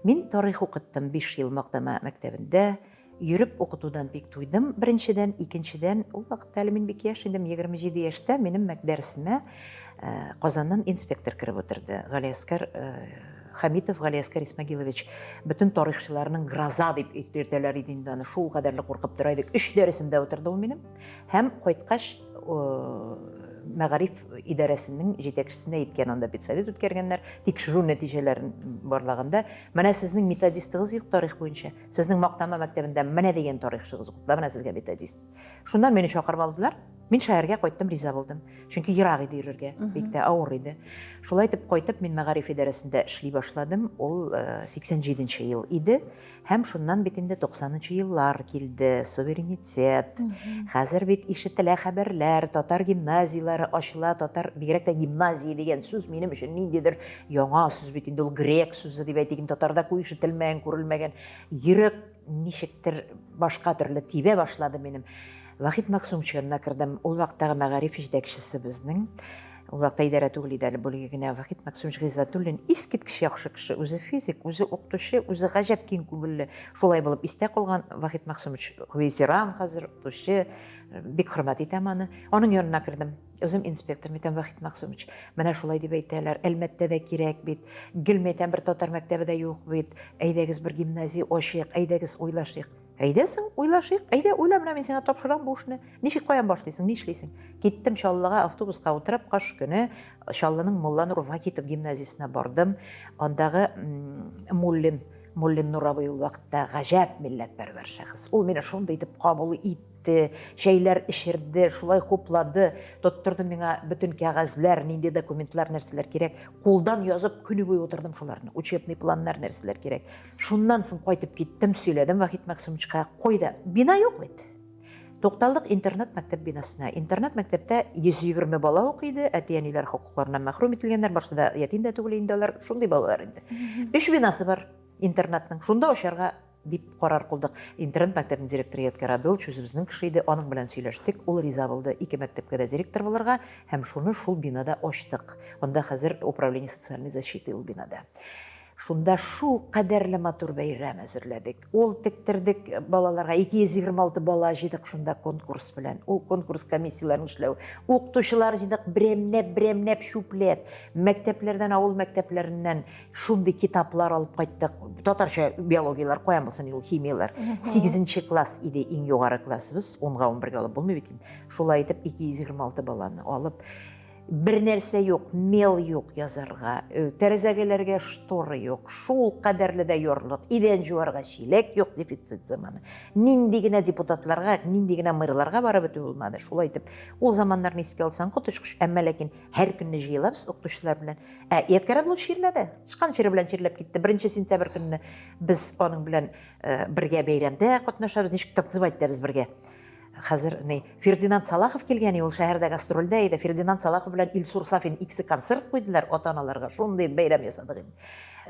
Мин тарих укыттым 5 ел Мактама мәктәбендә. Йөреп укытудан бик туйдым, беренчедән, икенчедән, ул вакытта әле мин бик яшь идем, 27 яшьтә минем дәресемә э, Казаннан инспектор кереп утырды. Галиәскәр э, Хәмитов Галиәскәр Исмагилович бөтен тарихчыларның гроза дип йөртәләр иде инде аны, шул кадәрле куркып тора идек. Өч дәресемдә утырды ул минем. Һәм кайткач, мәгариф идарәсенең җитәкчесенә әйткән, анда педсовет үткәргәннәр, тикшерү нәтиҗәләрен барлаганда, менә сезнең методистыгыз юк тарих буенча, сезнең Мактама мәктәбендә менә дигән тарихчыгыз укытыла, менә сезгә методист. Шуннан мине чакырып алдылар. Мин шәһәргә кайттым, риза булдым. Чөнки ерак иде йөрергә, бик тә авыр иде. Шулай итеп кайтып, мин мәгариф идарәсендә эшли башладым. Ул 87 нче ел иде. Һәм шуннан бит инде 90 нчы еллар килде, суверенитет. Хәзер бит ишетелә хәбәрләр, татар гимназияләре ачыла, татар, бигрәк тә гимназия дигән сүз минем өчен ниндидер яңа сүз бит инде ул, грек сүзе дип әйтик, татарда күп ишетелмәгән, күрелмәгән. Йөрәк ничектер башка төрле тибә башлады минем. Вахит Максумович янына кердем. Ул вакыттагы мәгариф җитәкчесе безнең. Ул вакытта идарә түгел иде әле, бүлеге генә. Вахит Максумович Гыйззәтуллин искиткеч яхшы кеше. Үзе физик, үзе укытучы, үзе гаҗәп киң күңелле. Шулай булып истә калган Вахит Максумович ветеран хәзер, укытучы. Бик хөрмәт итәм аны. Аның янына кердем. Үзем инспектор, әйтәм, Вахит Максумович, менә шулай дип әйтәләр, Әлмәттә дә кирәк бит, гел әйтәм, бер татар мәктәбе дә юк бит, әйдәгез бер гимназия ачыйк, әйдәгез уйлашыйк. Әйдә соң, уйлашыйк, әйдә уйла, менә мин сиңа тапшырам бу эшне. Ничек каян башлыйсың, нишлисең? Киттем Чаллыга, автобуска утырып, кыш көне Чаллының Мулланур Вахитов гимназиясенә бардым. Андагы Муллин, Муллин Нур абый ул вакытта гаҗәп милләтпәрвәр шәхес. Ул мине шундый итеп кабул итте. итте, чәйләр эчерде, шулай хуплады, тоттырды миңа бөтен кәгазьләр, нинди документлар, нәрсәләр кирәк. Кулдан язып көне буе утырдым шуларны, учебный планнар, нәрсәләр кирәк. Шуннан соң кайтып киттем, сөйләдем Вахит Максимовичка, кайда? Бина юк бит. Тукталдык интернат мәктәп бинасына. Интернат мәктәптә 120 бала укый иде, әти-әниләр хокукларыннан мәхрүм ителгәннәр, барсы да ятим дә түгел инде алар, шундый балалар инде. Өч бинасы бар интернатның. Шунда ачарга дип карар кылдык. Интернат мәктәбенең директоры Ядкәр Абдулович үзебезнең кеше иде, аның белән сөйләштек, ул риза булды ике мәктәпкә дә директор булырга һәм шуны шул бинада ачтык. Анда хәзер управление социальной защиты ул бинада. Шунда шул кадәрле матур бәйрәм әзерләдек. Ул тектердек балаларга, 226 бала җыйдык шунда конкурс белән. Ул конкурс комиссияләрен эшләү. Укытучылар җыйдык берәмләп-берәмләп чүпләп. Мәктәпләрдән, авыл мәктәпләреннән Шундый китаплар алып кайттык. Татарча биологияләр каян булсын ул химияләр. 8 класс иде иң югары классыбыз. 10-га 11-гә алып булмый бит инде. Шулай итеп 226 баланы алып бер нәрсә юк, мел юк язарга, э, тәрәзәгәләргә штора юк, шул кадәрле дә ярлык, идән җуарга чиләк юк, дефицит заманы. Нинди генә депутатларга, нинди генә мэрларга барып бетү булмады. Шулай итеп, ул заманнарны искә алсаң, коточкыч, әмма ләкин һәр көнне җыелабыз укытучылар белән. Ә Ядкәр абла чирләде. Тычкан чире белән чирләп китте. 1 сентябрь көнне без аның белән э, бергә бәйрәмдә катнашабыз, ничек танцевать итәбез бергә. Хәзер ни Фердинанд Салахов килгән, ул шәһәрдә гастрольдә иде. Фердинанд Салахов белән Илсур Сафин икесе концерт куйдылар ата-аналарга. Шундый бәйрәм ясадык инде.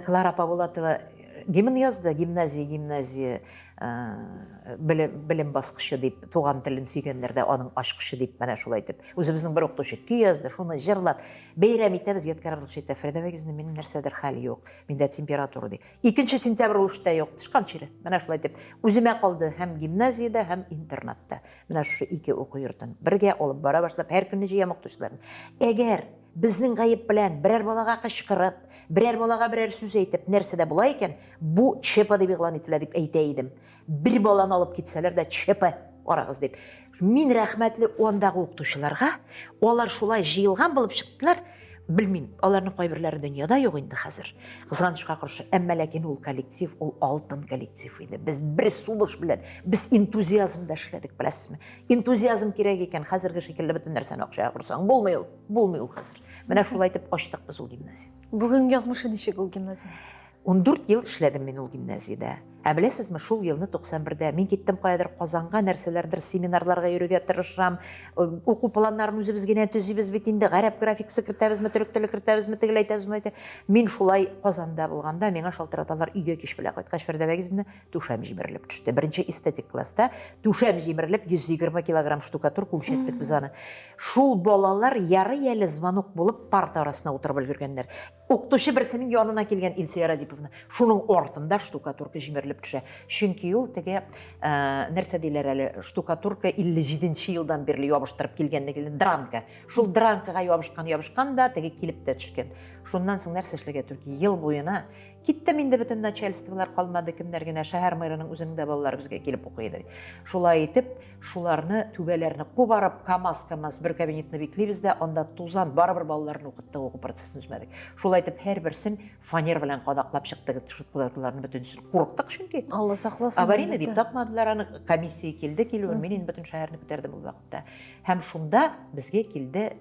Клара апа Булатова э, гимн язды, гимназия, гимназия э, белем, белем баскычы дип, туган телен сөйгәннәрдә аның ачкычы дип, менә шулай итеп. Үзебезнең бер укытучы көй язды, шуны җырлап, бәйрәм итәбез, Ядкәр абый әйтә, Фәридә Вәгизовна, минем нәрсәдер хәл юк, миндә температура ди. 2 сентябрь ул эштә юк, тычкан чире. Менә шулай итеп, үземә калды һәм гимназиядә, һәм интернатта. Менә шушы ике уку йортын бергә алып бара башлап, һәр көнне җыям укытучыларны. Әгәр безнең гаеп белән берәр балага кычкырып, берәр балага берәр сүз әйтеп, нәрсә дә була икән, бу ЧП дип игълан ителә дип әйтә идем. Бер баланы алып китсәләр дә ЧП арагыз дип. Мин рәхмәтле андагы укытучыларга, алар шулай җыелган булып чыктылар. Белмим, аларның кайберләре дөньяда юк инде хәзер. Кызганычка каршы, әмма ләкин ул коллектив, ул алтын коллектив иде. Без бер сулыш белән, без энтузиазмда эшләдек, беләсезме? Энтузиазм кирәк икән, хәзерге шикелле бөтен нәрсәне акчага корсаң, булмый ул, булмый ул хәзер. Менә шулай итеп ачтык без ул гимназия. Бүген язмышы ничек ул гимназия? 14 ел эшләдем мин ул гимназиядә. Ә беләсезме, шул елны 91-дә мин киттем каядыр Казанга, нәрсәләрдер семинарларга йөрергә тырышам. Э, уку планнарын үзебез генә төзибез бит инде, гарәп графикасы кертәбезме, төрек теле кертәбезме, тегеләй әйтәбезме, әйтә. Мин шулай Казанда булганда миңа шалтыраталар, өйгә кич белән кайткач, Фәрдә Вәгизовна, түшәм җимерелеп төште. Беренче эстетик класста түшәм җимерелеп 120 килограмм штукатурка үлчәттек без аны. Шул балалар ярый әле звонок булып парта арасына утырып өлгергәннәр. Укытучы берсенең янына килгән Илсөя Радиповна. Шуның артында штукатурка җимерелеп төшә. Чөнки ул теге, э, нәрсә диләр әле, штукатурка 57 елдан бирле ябыштырып килгәнне дранка. Шул дранкага ябышкан, ябышкан да теге килеп тә төшкән. Шуннан соң нәрсә эшләргә түгел, ел буена киттем инде бөтен начальстволар калмады, кемнәр генә шәһәр мэрының үзенең дә балалары безгә килеп укый иде. Шулай итеп, шуларны түбәләрне кубарып, КАМАЗ, КАМАЗ бер кабинетны биклибез дә, анда тузан, барыбер балаларны укыттык, уку процессын өзмәдек. Шулай итеп, һәрберсен фанер белән кадаклап чыктык, шутларны бөтенесен. Курыктык чөнки. Алла сакласын. Аварийный дип тапмадылар аны, комиссия килде килүен, мин инде бөтен шәһәрне күтәрдем ул вакытта. Һәм шунда безгә килде,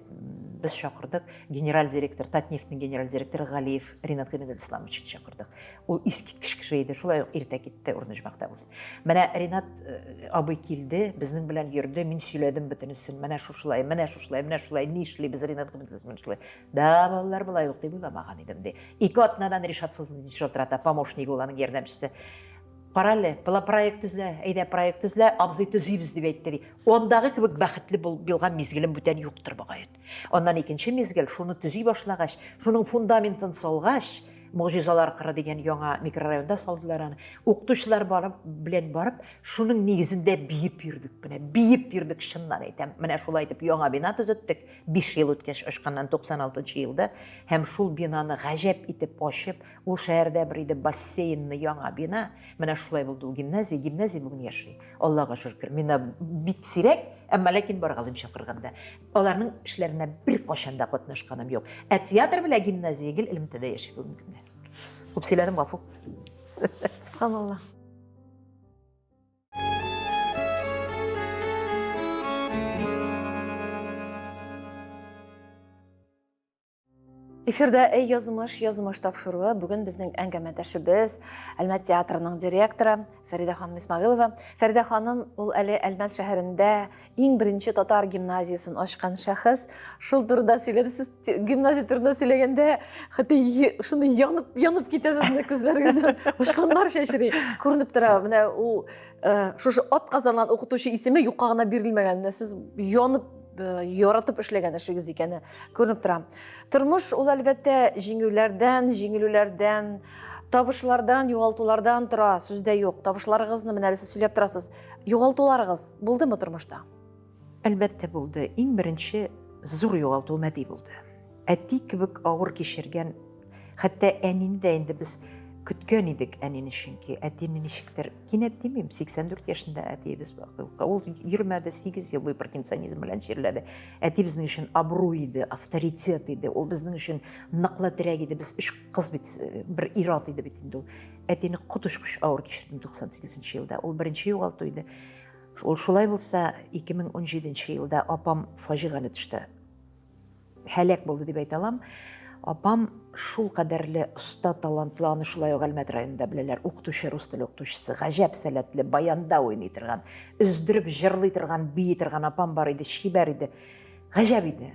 без чакырдык генераль директор, Татнефтьнең генераль директоры Галиев Ринат Гыймадисламовичны чакырдык. Ул искиткеч кеше иде, шулай ук иртә китте, урыны оҗмахта булсын. Менә Ринат э, абый килде, безнең белән йөрде, мин сөйләдем бөтенесен. Менә шушылай, менә шушылай, менә шулай, ни эшлибез, Ринат Гыймадисламович шулай. Да, балалар, болай ук дип уйламаган идем, ди. Ике атнадан Ришат Фазлыевич шалтырата, помощнигы ул аның ярдәмчесе. Карале, бала проект эзлә, әйдә проект эзлә, абзый төзибез дип әйтте ди. Ондагы кебек бәхетле булган мизгелем бүтән юктыр бугай. Аннан икенче мизгел, шуны төзи башлагач, шуның фундаментын салгач, Могҗизалар кыры дигән яңа микрорайонда салдылар аны. Укытучылар барып, белән барып, шуның нигезендә биеп йөрдек менә. Биеп йөрдек, чыннан әйтәм. Менә шулай итеп яңа бина төзеттек. 5 ел үткәч, очканнан 96 елда һәм шул бинаны гаҗәп итеп ачып, Ул шәһәрдә бер иде бассейнны яңа бина. Менә шулай булды ул гимназия. Гимназия бүген яши. Аллага шөкер. Мина бик сирәк, әмма ләкин баргалыйм чакырганда. Аларның эшләренә бер кашан да катнашканым юк. Ә театр белән гимназия гел элемтәдә яши бүгенге көндә. Күп сөйләдем, гафу. Субханалла. Эфирда Әй язмыш, язмыш тапшыруы. Бүген безнең әңгәмәдәшебез Әлмәт театрының директоры Фәридә ханым Исмагилова. Фәридә ханым ул әле Әлмәт шәһәрендә иң беренче татар гимназиясен ачкан шәхес. Шул турыда сөйләде. Сез гимназия турында сөйләгәндә хәтта шундый янып янып китәсез менә күзләрегездән очкыннар чәчри. Күренеп тора. Менә ул э, шушы ат казанган укытучы исеме юкка гына бирелмәгән. Менә сез янып э, яратып эшләгән эшегез икәне күренеп тора. Тормыш ул әлбәттә җиңүләрдән, җиңелүләрдән, табышлардан, югалтулардан тора, сүз дә юк. Табышларыгызны менә әле сез сөйләп торасыз. Югалтуларыгыз булдымы тормышта? Әлбәттә булды. Иң беренче зур югалтуым әти булды. Әти кебек авыр кичергән, хәтта әнине дә инде без көткән идек әнине чөнки әтине ничектер кинәт димим 84 яшендә әтиебез ул йөрмәде 8 ел буе паркинсонизм белән чирләде әти безнең өчен абруй иде авторитет иде ул безнең өчен ныклы терәк иде без өч кыз бит э, бер ир-ат иде бит инде ул әтине коточкыч авыр кичердем 98 елда ул беренче югалту иде ул шулай булса 2017 елда апам фаҗигале төштә һәлак булды дип әйтә алам. Апам шул кадәрле оста, талантлы, аны шулай ук Әлмәт районында беләләр. Укытучы, рус теле укытучысы, гаҗәп сәләтле, баянда уйный торган, өздереп җырлый торган, бии торган апам бар иде, чибәр иде. Гаҗәп иде.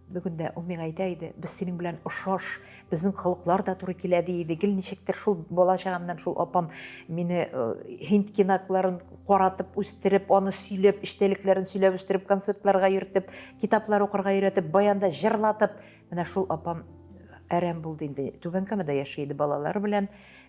Бүген дә ул миңа әйтә иде, без синең белән ошаш, безнең холыклар да туры килә ди иде. Гел ничектер шул бала чагымнан шул апам мине э, һинд кинокларын каратып үстереп, аны сөйләп, эчтәлекләрен сөйләп үстереп, концертларга йөртеп, Китаплар укырга өйрәтеп, баянда җырлатып, менә шул апам әрәм булды инде. Түбән Камада яши иде балалары белән.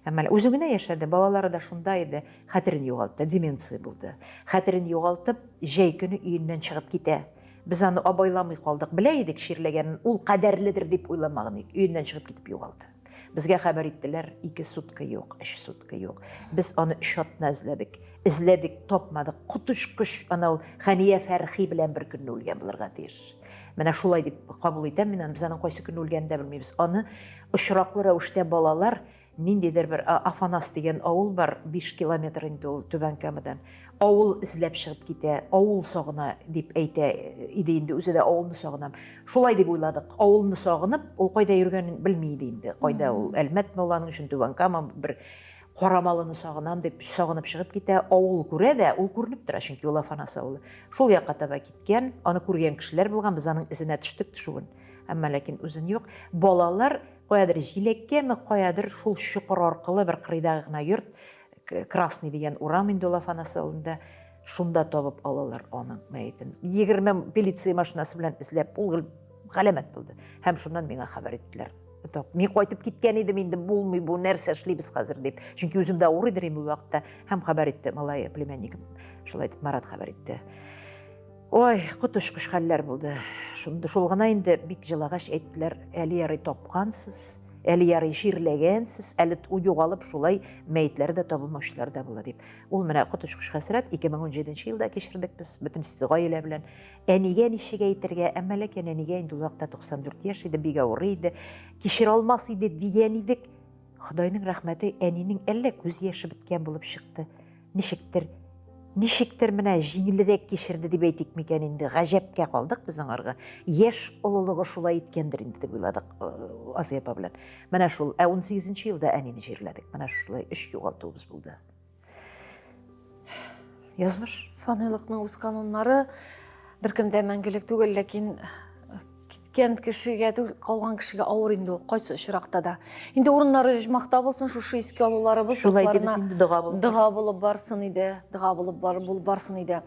Әмма үзе генә яшәде, балалары да шунда иде. Хәтерен югалтты, деменция булды. Хәтерен югалтып, җәй көне өеннән чыгып китә. Без аны абайламый калдык. Белә идек чирләгәнен, ул кадәрледер дип уйламаган идек. Өеннән чыгып китеп югалды. Безгә хәбәр иттеләр, ике сутка юк, өч сутка юк. Без аны өч атна эзләдек. Эзләдек, тапмадык. Коточкыч ана ул Хәния Фәрхи белән бер көнне үлгән булырга тиеш. Менә шулай дип кабул итәм мин аны. Без аның кайсы көнне үлгәнен дә белмибез. Аны очраклы рәвештә балалар ниндидер бер Афанас дигән авыл бар, 5 километр инде ул Түбән Камадан. Авыл эзләп чыгып китә, авыл сагына дип әйтә иде инде, үзе дә авылны сагынам. Шулай дип уйладык. Авылны сагынып, ул кайда йөргәнен белми иде инде. Кайда ул Әлмәтме ул аның өчен Түбән Кама бер Карамалыны сагынам дип сагынып чыгып китә. Авыл күрә дә, ул күренеп тора, чөнки ул Афанас авылы. Шул якка таба киткән, аны күргән кешеләр булган, без аның эзенә төштек төшүен. Әмма ләкин үзен юк. Балалар каядыр җиләккәме, каядыр шул чокыр аркылы бер кырыйдагы гына йорт, Красный дигән урам инде ул Афанас авылында, шунда табып алалар аның мәетен. 20 полиция машинасы белән эзләп, ул галәмәт булды. Һәм шуннан миңа хәбәр иттеләр. Тап, мин кайтып киткән идем инде, булмый бу, нәрсә эшлибез хәзер дип. Чөнки үзем дә авырый идем ул вакытта. Һәм хәбәр итте малай, племяннигым. Шулай итеп Марат хәбәр итте. Ой, коточкыч хәлләр булды. Шунда шул гына инде бик җылагач әйттеләр, әле ярый тапкансыз, әле ярый җирләгәнсез, әле югалып шулай мәетләре дә табылмаучылар да була дип. Ул менә коточкыч хәсрәт 2017 елда кичердек без бөтен гаилә белән. Әнигә ничек әйтергә, әмма ләкин әнигә инде ул вакытта 94 яшь иде, бик авыр иде. Кичерә алмас иде дигән идек. Ходайның рәхмәте, әнинең әллә күз яше беткән булып чыкты. Ничектер, ничектер менә җиңелрәк кичерде дип әйтик микән инде. Гаҗәпкә калдык без аңарга. Яшь олылыгы шулай иткәндер инде дип уйладык э, Азия апа белән. Менә шул, ә 18 елда әнине җирләдек. Менә шулай өч югалтуыбыз булды. Язмыш. Фанилыкның үз кануннары беркемдә мәңгелек түгел, ләкин э, киткән кешегә түгел, калган кешегә авыр инде ул, кайсы очракта да. Инде урыннары оҗмахта булсын, шушы искә алуларыбыз Шулай дип инде дога булып дога булып барсын иде, дога булып бар, булып барсын иде.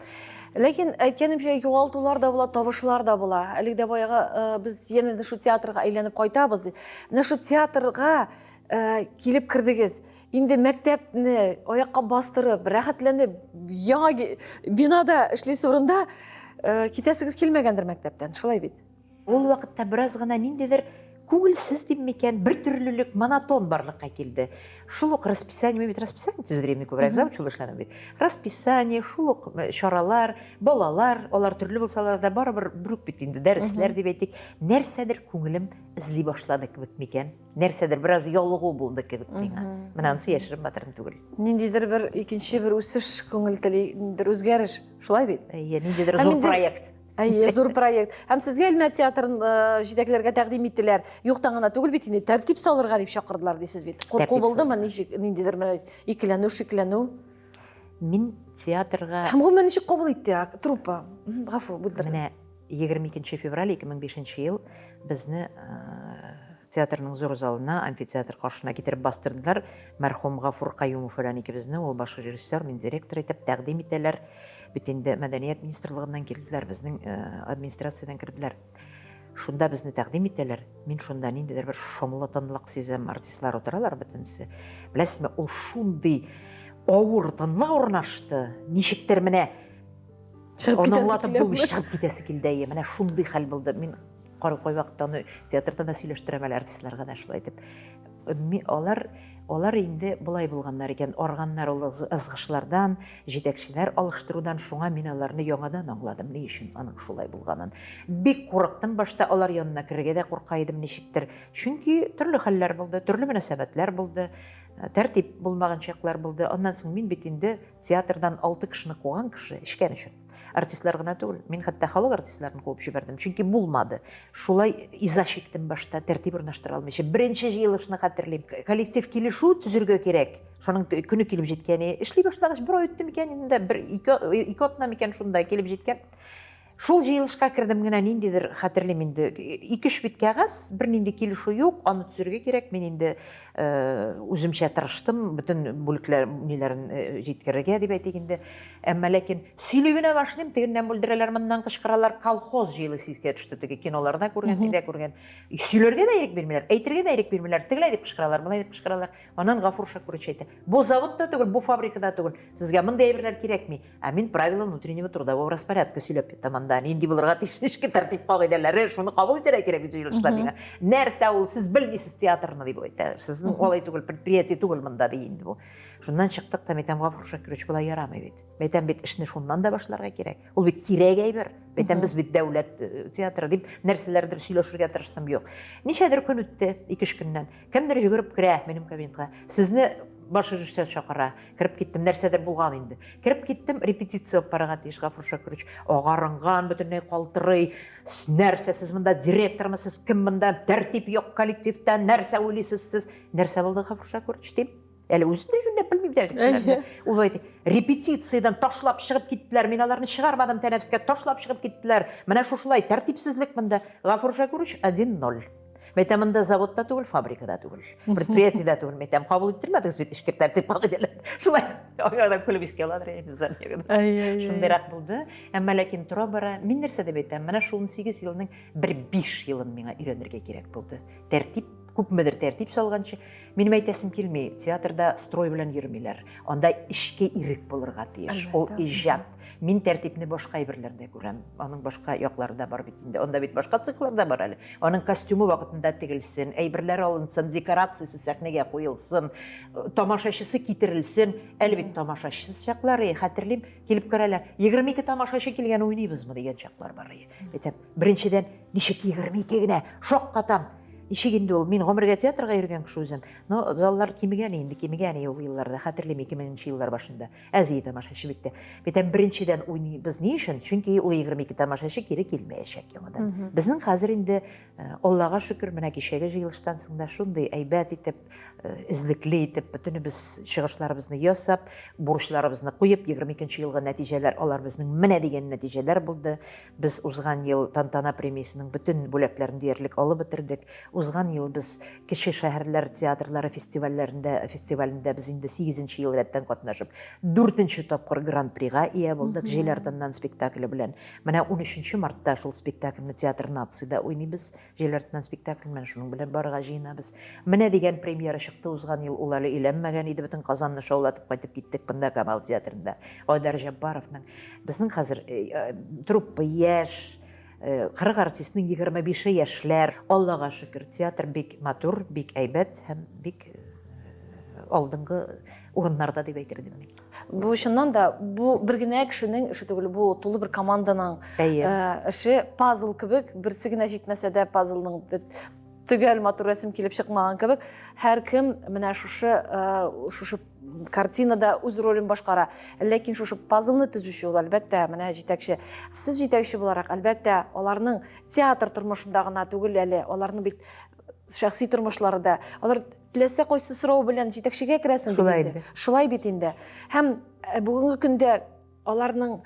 Ләкин әйткәнемчә, югалтулар да була, табышлар да була. Әлеге дә баягы э, без янә дә шул театрга әйләнеп кайтабыз. Менә шул театрга э, килеп кердегез. Инде мәктәпне аякка бастырып, рәхәтләнеп, яңа бинада эшлисе урында э, китәсегез килмәгәндер мәктәптән, шулай бит? Ул вакытта бераз гына ниндидер күңелсез дим микән, бер төрлелек, монотон барлыкка килде. Шул ук расписание, мин бит расписание төзедер идем күбрәк, завуч булып эшләдем бит. Расписание, шул ук э, чаралар, балалар, алар төрле булсалар да барыбер бер үк бит инде, дәресләр дип әйтик. Нәрсәдер күңелем эзли башлады кебек микән? Нәрсәдер бераз ялыгу булды кебек миңа. Менә анысы яшерен батырын түгел. Ниндидер бер икенче бер үсеш күңел тели, ниндидер үзгәреш, шулай бит? Әйе, ниндидер зур проект. Әйе, зур проект. Һәм сезгә Әлмәт театрын э, җитәкләргә тәкъдим иттеләр. Юктан гына түгел бит инде, тәртип салырга дип чакырдылар дисез бит. Курку булдымы, ничек, ниндидер менә икеләнү, шикләнү? Мин театрга Һәм гомумән ничек кабул итте труппа? Гафу, бүлдердем. Менә 22 февраль 2005 ел безне театрның зур залына, амфитеатр каршына китереп бастырдылар. Мәрхүм Гафур Каюмов белән икебезне, ул баш режиссер, мин директор итеп тәкъдим итәләр. Бит инде мәдәният министрлыгыннан килделәр, безнең администрациядән керделәр. Шунда безне тәкъдим итәләр. Мин шунда ниндидер бер шомлы тынлык сизәм, артистлар утыралар бөтенесе. Беләсезме, ул шундый авыр тынлык урнашты. Ничектер менә чыгып китәсе килә. Булмый, чыгып китәсе килде. Менә шундый хәл булды. Мин кайвакытта аны театрда да сөйләштерәм әле артистларга да шулай итеп. Алар алар инде болай булганнар икән, арганнар ул ызгышлардан, җитәкчеләр алыштырудан, шуңа мин аларны яңадан аңладым, ни өчен аның шулай булганын. Бик курыктым башта, алар янына керергә дә курка идем ничектер. Чөнки төрле хәлләр булды, төрле мөнәсәбәтләр булды, тәртип булмаган чаклар булды. Аннан соң мин бит инде театрдан алты кешене куган кеше, эчкән өчен. Артистлар гына түгел, мин хәтта халык артистларын куып җибәрдем, чөнки булмады. Шулай иза чиктем башта, тәртип урнаштыра алмыйча. Беренче җыелышны хәтерлим. Коллектив килешү төзергә кирәк. Шуның көне килеп җиткән. Эшли башлагач, бер ай үтте микән инде, бер ике, ике атна микән шунда килеп җиткән. Шул җыелышка кердем генә, ниндидер хәтерлим инде, ике-өч бит кәгазь, бернинди килешү юк, аны төзергә кирәк. Мин инде э, үземчә тырыштым, бөтен бүлекләр ниләрен э, җиткерергә дип әйтик инде. Әмма ләкин сөйли генә башлыйм, тегеннән бүлдерәләр, моннан кычкыралар, колхоз җыелышы искә төште, теге киноларда күргән, нидә күргән. Сөйләргә дә ирек бирмиләр, әйтергә дә ирек бирмиләр, тегеләй дип кычкыралар, болай дип кычкыралар. Аннан Гафур Шакурович әйтә, бу завод та түгел, бу фабрика да түгел, сезгә мондый әйберләр кирәкми. Ә мин правила внутреннего трудового распорядка сөйләп ятам анда. Нинди булырга тиеш эчке тәртип кагыйдәләре, шуны кабул итәргә кирәк бит җыелышта миңа. Нәрсә ул, сез белмисез театрны дип әйтә. Сезнең алай түгел, предприятие түгел монда ди инде бу. Шуннан чыктык та, мәйтәм, Гафур Шакирович, болай ярамый бит. Мәйтәм бит, эшне шуннан да башларга кирәк. Ул бит кирәк әйбер. Мәйтәм, без бит дәүләт э, театры дип нәрсәләрдер сөйләшергә тырыштым, юк. Ничәдер көн үтте, ике-өч көннән. Кемдер йөгереп керә минем кабинетка. Сезне баш режиссер чакыра. Кереп киттем, нәрсәдер булган инде. Кереп киттем, репетиция алып барырга тиеш Гафур Шакирович. Агарынган, бөтенләй калтырый. Нәрсә сез монда директормы сез, кем монда? Тәртип юк коллективта, нәрсә уйлыйсыз сез? Нәрсә булды, Гафур Шакирович, дим. Әле үзем дә җүнләп белмим дә кешеләрне. Ул әйтә, репетициядән ташлап чыгып киттеләр, мин аларны чыгармадым тәнәфескә, ташлап чыгып киттеләр. Менә шушылай тәртипсезлек монда. Гафур Шакирович 1-0. Мәйтәм, монда заводта түгел, фабрикада түгел, предприятиедә түгел. Мәйтәм, кабул иттермәдегез бит эшкә тәртип кагыйдәләр. Шулай аңардан көлеп искә аладыр инде. Шундыйрак булды. Әмма ләкин тора-бара мин нәрсә дип әйтәм, менә шул 18 елның бер 5 елын миңа өйрәнергә кирәк булды. Тәртип Күпмедер тәртип салганчы, минем әйтәсем килми, театрда строй белән йөрмиләр. Анда эчке ирек булырга тиеш. Ул иҗат. Мин тәртипне башка әйберләрдә күрәм. Аның башка яклары да бар бит инде. Анда бит башка цехлар да бар әле. Аның костюмы вакытында тегелсен, әйберләр алынсын, декорациясе сәхнәгә куелсын, тамашачысы китерелсен. Әле бит тамашачысыз чаклар, хәтерлим, килеп керәләр. 22 тамашачы килгән уйныйбызмы дигән чаклар бар. Әйтәм, беренчедән, ничек 22 генә? Шаккатам. Ничек инде ул? Мин гомергә театрга йөргән кеше үзем. Но заллар кимегән инде, кимегән ул елларда. Хәтерлим, 2000 еллар башында. Әз иде тамашачы бит тә. Бит беренчедән уйныйбыз ни өчен? Чөнки ул 22 тамашачы кире килмәячәк яңадан. Безнең хәзер инде э, Аллага шөкер, менә кичәге җыелыштан соң да шундый әйбәт итеп, э, эзлекле итеп бөтенебез чыгышларыбызны ясап, бурычларыбызны куеп, 22 елгы нәтиҗәләр алар безнең менә дигән нәтиҗәләр булды. Без узган ел Тантана премиясенең бөтен бүләкләрен диярлек алып бетердек. Узган ел без Кече шәһәрләр театрлары фестивальләрендә фестивалендә без инде 8 ел рәттән катнашып, 4 тапкыр гран-прига ия булдык Җил артыннан спектакле белән. Менә 13 мартта шул спектакльне Театр нацияда уйныйбыз. Җил артыннан спектакль менә шуның белән барырга җыенабыз. Менә дигән премьера чыкты узган ел, ул әле өйләнмәгән иде, бөтен Казанны шаулатып кайтып киттек монда Камал театрында. Айдар Җаббаровның. Безнең хәзер э, э, труппа яшь, 40 э, артистның 25-е яшьләр. Аллага шөкер, театр бик матур, бик әйбәт һәм бик алдынгы урыннарда дип әйтер идем мин. Бу чыннан да бу бер генә кешенең эше түгел, бу тулы бер команданың эше, пазл кебек, берсе генә җитмәсә дә пазлның төгәл матур рәсем килеп чыкмаган кебек, һәркем менә шушы шушы картинада үз ролен башкара. Ләкин шушы пазлны төзүче ул, әлбәттә, менә җитәкче. Сез җитәкче буларак, әлбәттә, аларның театр тормышында гына түгел әле, аларның бит шәхси тормышлары да. Алар теләсә кайсы сорау белән җитәкчегә керәсең Шулай инде. Шулай бит инде. Һәм э, бүгенге көндә аларның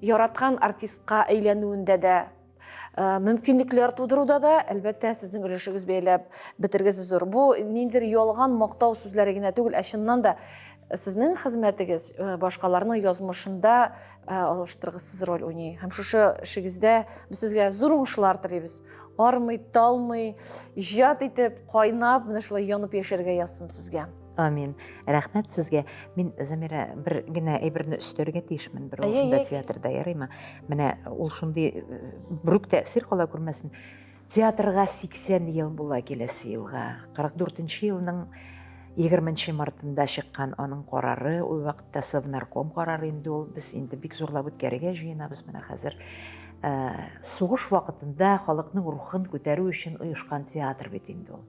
яраткан артистка әйләнүендә дә э, мөмкинлекләр тудыруда да, әлбәттә, сезнең өлешегез бәяләп бетергесез зур. Бу ниндидер ялган мактау сүзләре генә түгел, ә чыннан да сезнең хезмәтегез э, башкаларның язмышында алыштыргысыз роль уйный. Һәм шушы эшегездә без сезгә зур уңышлар телибез. Армый, талмый, иҗат итеп, кайнап, менә шулай янып яшәргә язсын сезгә. Амин. Рәхмәт сезгә. Мин, Замира, бер генә әйберне өстәргә тиешмен бер урында театрда, ярыймы? Менә ул шундый э, берүк тәэсир кала күрмәсен. Театрга 80 ел була киләсе елга. 44 елның 20 мартында чыккан аның карары, ул вакытта Совнарком карары инде ул, без инде бик зурлап үткәрергә җыенабыз менә хәзер. Ә, сугыш вакытында халыкның рухын күтәрү өчен оешкан театр бит инде ул.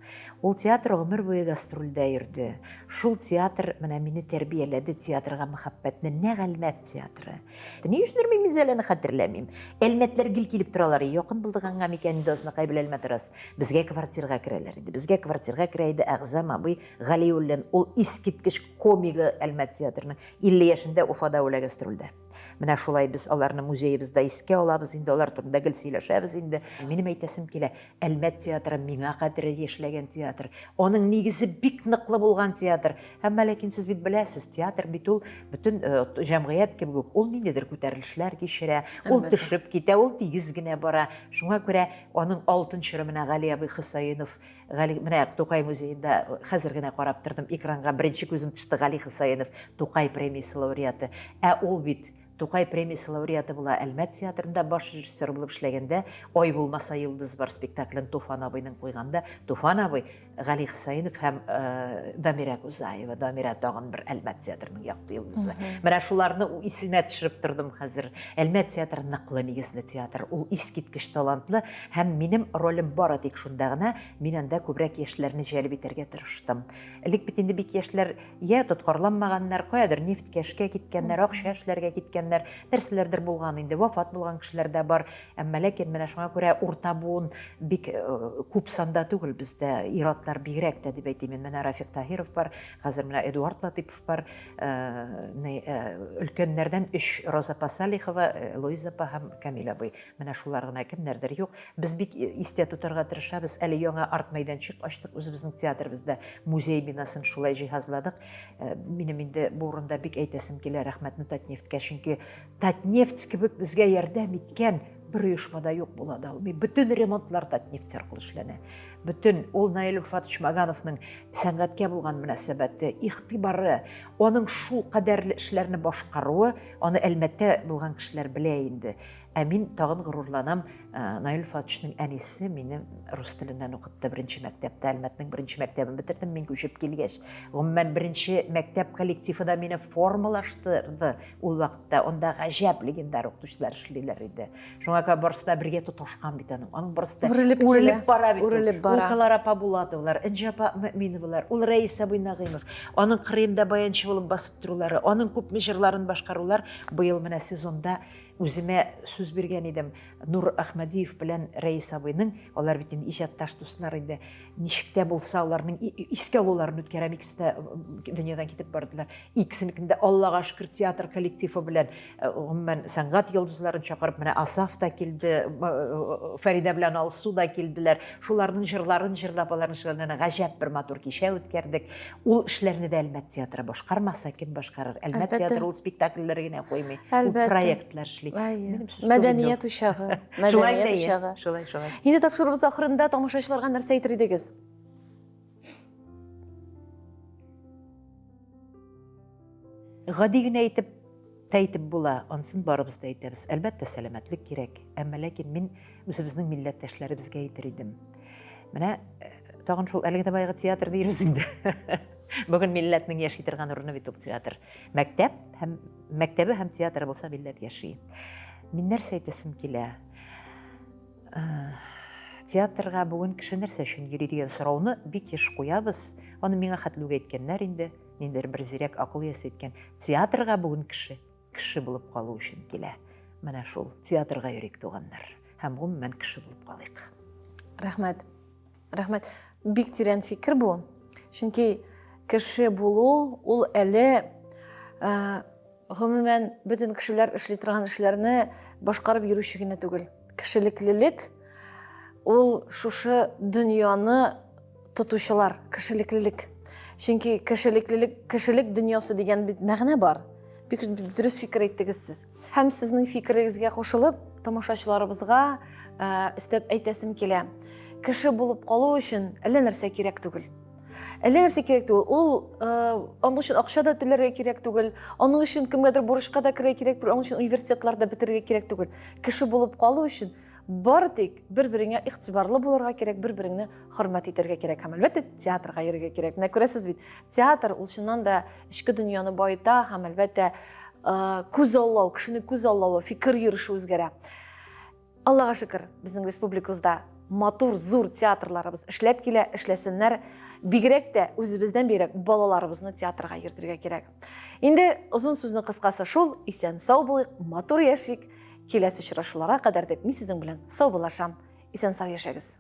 Ул театр гомер буе гастрольдә йөрде. Шул театр менә мине тәрбияләде театрга мәхәббәтне, нәкъ Әлмәт театры. Ни өчендер мин Минзәләне хәтерләмим. Әлмәтләр гел килеп торалар. Якын булдыганга микән инде Азнакай белән Әлмәт арасы. Безгә квартирга керәләр иде. Безгә квартирга керә иде Әгъзам абый Галиуллин. Ул искиткеч комигы Әлмәт театрының. 50 яшендә Уфада үлә гастрольдә. Менә шулай без аларны музеебызда искә алабыз инде, алар турында гел сөйләшәбез инде. Минем әйтәсем килә, Әлмәт театры миңа кадәр яшьләгән театр. Аның нигезе бик ныклы булган театр. Әмма ләкин сез бит беләсез, театр бит ул бөтен э, җәмгыять кебек үк, ул ниндидер күтәрелешләр кичерә, ул төшеп китә, ул тигез генә бара. Шуңа күрә аның алтын чоры менә Гали абый Хөсәенов, Гали менә Тукай музеенда хәзер генә карап тордым экранга, беренче күзем төште Гали Хөсәенов, Тукай премиясе лауреаты. Ә ул бит Тукай премиясе лауреаты була Әлмәт театрында баш режиссер булып эшләгәндә, Ай булмаса йолдыз бар спектаклен Туфан абыйның куйганда, Туфан абый, Гали Хөсәенов һәм э, Дамирә Кузаева, Дамирә тагын бер Әлмәт театрының якты йолдызы. Менә шуларны исемә төшереп тордым хәзер. Әлмәт театры ныклы нигезле театр, ул искиткеч талантлы һәм минем ролем бары тик шунда гына, мин анда күбрәк яшьләрне җәлеп итәргә тырыштым. Элек бит инде бик яшьләр Я тоткарланмаганнар, каядыр нефтькә эшкә киткәннәр, акча эшләргә киткәннәр, нәрсәләрдер булган инде, вафат булган кешеләр дә бар. Әмма ләкин менә шуңа күрә урта буын бик э, күп санда түгел бездә, ир-атлар бигрәк тә дип әйтим. Менә Рафик Таһиров бар, хәзер менә Эдуард Латыпов бар, э, э, өлкәннәрдән өч Роза апа Салихова, Луиза апа һәм Камил абый. Менә шулар гына кемнәрдер юк. Без бик истә тотарга тырышабыз. Әле яңа арт мәйданчык ачтык үзебезнең театрыбызда. Музей бинасын шулай җиһазладык. Э, минем инде бу урында бик әйтәсем килә рәхмәтне Татнефтькә, чөнки Татнефть кебек безгә ярдәм иткән бер оешма да юк була да алмый. Бөтен ремонтлар Татнефть аркылы эшләнә. Бөтен ул Наил Ульфатович Магановның сәнгатькә булган мөнәсәбәте, игътибары, аның шул кадәрле эшләрне башкаруы, аны Әлмәттә булган кешеләр белә инде. Ә мин тагын горурланам, Наил Фатышның әнисе мине рус теленнән укытты беренче мәктәптә, Әлмәтнең беренче мәктәбен бетердем мин күчеп килгәч. Гомумән, беренче мәктәп коллективы да мине формалаштырды ул вакытта. Анда гаҗәп легендар укытучылар эшлиләр иде. Шуңа күрә барысы да бергә тоташкан бит аның. Аның барысы да үрелеп, үрелеп бара бит. Үрелеп бара. Ул Клара апа Булатовалар, Энҗе апа Мөминовалар, ул Рәис абый Нәгыймов. Аның кырыенда баянчы булып басып торулары, аның күпме җырларын башкарулар быел менә сезонда Үземә сүз биргән идем, Нур Әхмәдиев белән Рәис абыйның, алар бит инде иҗатташ дуслар иде, ничек тә булса аларның искә алуларын үткәрәм, икесе дә дөньядан китеп бардылар. Икесенекен дә Аллага шөкер театр коллективы белән, гомумән, сәнгать йолдызларын чакырып, менә Асаф та килде, Фәридә белән Алсу да килделәр. Шуларның җырларын җырлап, аларның җырларына гаҗәп бер матур кичә үткәрдек. Ул эшләрне дә Әлмәт театры башкармаса, кем башкарыр? Әлмәт театры ул спектакльләр генә куймый. Ул проектлар эшли. Мәдәният учагы. Мәдәният учагы. Шулай, шулай. Инде тапшыруыбыз ахырында тамашачыларга нәрсә әйтер идегез? Гади генә әйтеп тә әйтеп була, анысын барыбыз да әйтәбез. Әлбәттә, сәламәтлек кирәк. Әмма ләкин мин үзебезнең милләттәшләребезгә әйтер идем. Менә э, тагын шул әлеге дә баягы театр дибез инде. Бүген милләтнең яши торган урыны бит ул театр. Мәктәп һәм мәктәбе һәм театры булса милләт яши. Мин нәрсә әйтәсем килә? Э, театрга бүген кеше нәрсә өчен йөри дигән сорауны бик еш куябыз. Аны миңа хәтле үк әйткәннәр инде. Ниндидер бер зирәк акыл иясе әйткән, театрга бүген кеше кеше булып калу өчен килә. Менә шул театрга йөрик, туганнар. Һәм гомумән кеше булып калыйк. Рәхмәт. Рәхмәт. Бик тирән фикер бу. Чөнки кеше булу ул әле гомумән бөтен кешеләр эшли торган эшләрне башкарып йөрүче генә түгел. Кешелеклелек ул шушы дөньяны тотучылар, кешелеклелек. Чөнки кешелеклелек, кешелек дөньясы дигән бит мәгънә бар. Бик дөрес фикер әйттегез сез. Һәм сезнең фикерегезгә кушылып, тамашачыларыбызга э, өстәп әйтәсем килә. Кеше булып калу өчен әллә нәрсә кирәк түгел. Әллә нәрсә кирәк түгел. Ул э, аның өчен акча да түләргә кирәк түгел, аның өчен кемгәдер бурычка да керергә кирәк түгел, аның өчен университетларда бетерергә кирәк түгел. Кеше булып калу өчен бары тик бер-береңә игътибарлы булырга кирәк, бер-береңне хөрмәт итәргә кирәк һәм әлбәттә театрга йөрергә кирәк. Менә күрәсез бит, театр ул чыннан да эчке дөньяны баета һәм әлбәттә э, күз аллау, кешене күз аллавы, фикер йөреше үзгәрә. Аллага шөкер, безнең республикабызда матур, зур театрларыбыз эшләп килә, эшләсеннәр. Бигрәк тә үзебездән бигрәк балаларыбызны театрга йөртергә кирәк. Инде озын сүзнең кыскасы шул, исән сау булыйк, матур яшик. Киләсе очрашуларга кадәр дип мин сезнең белән саубуллашам. Исән сау яшәгез.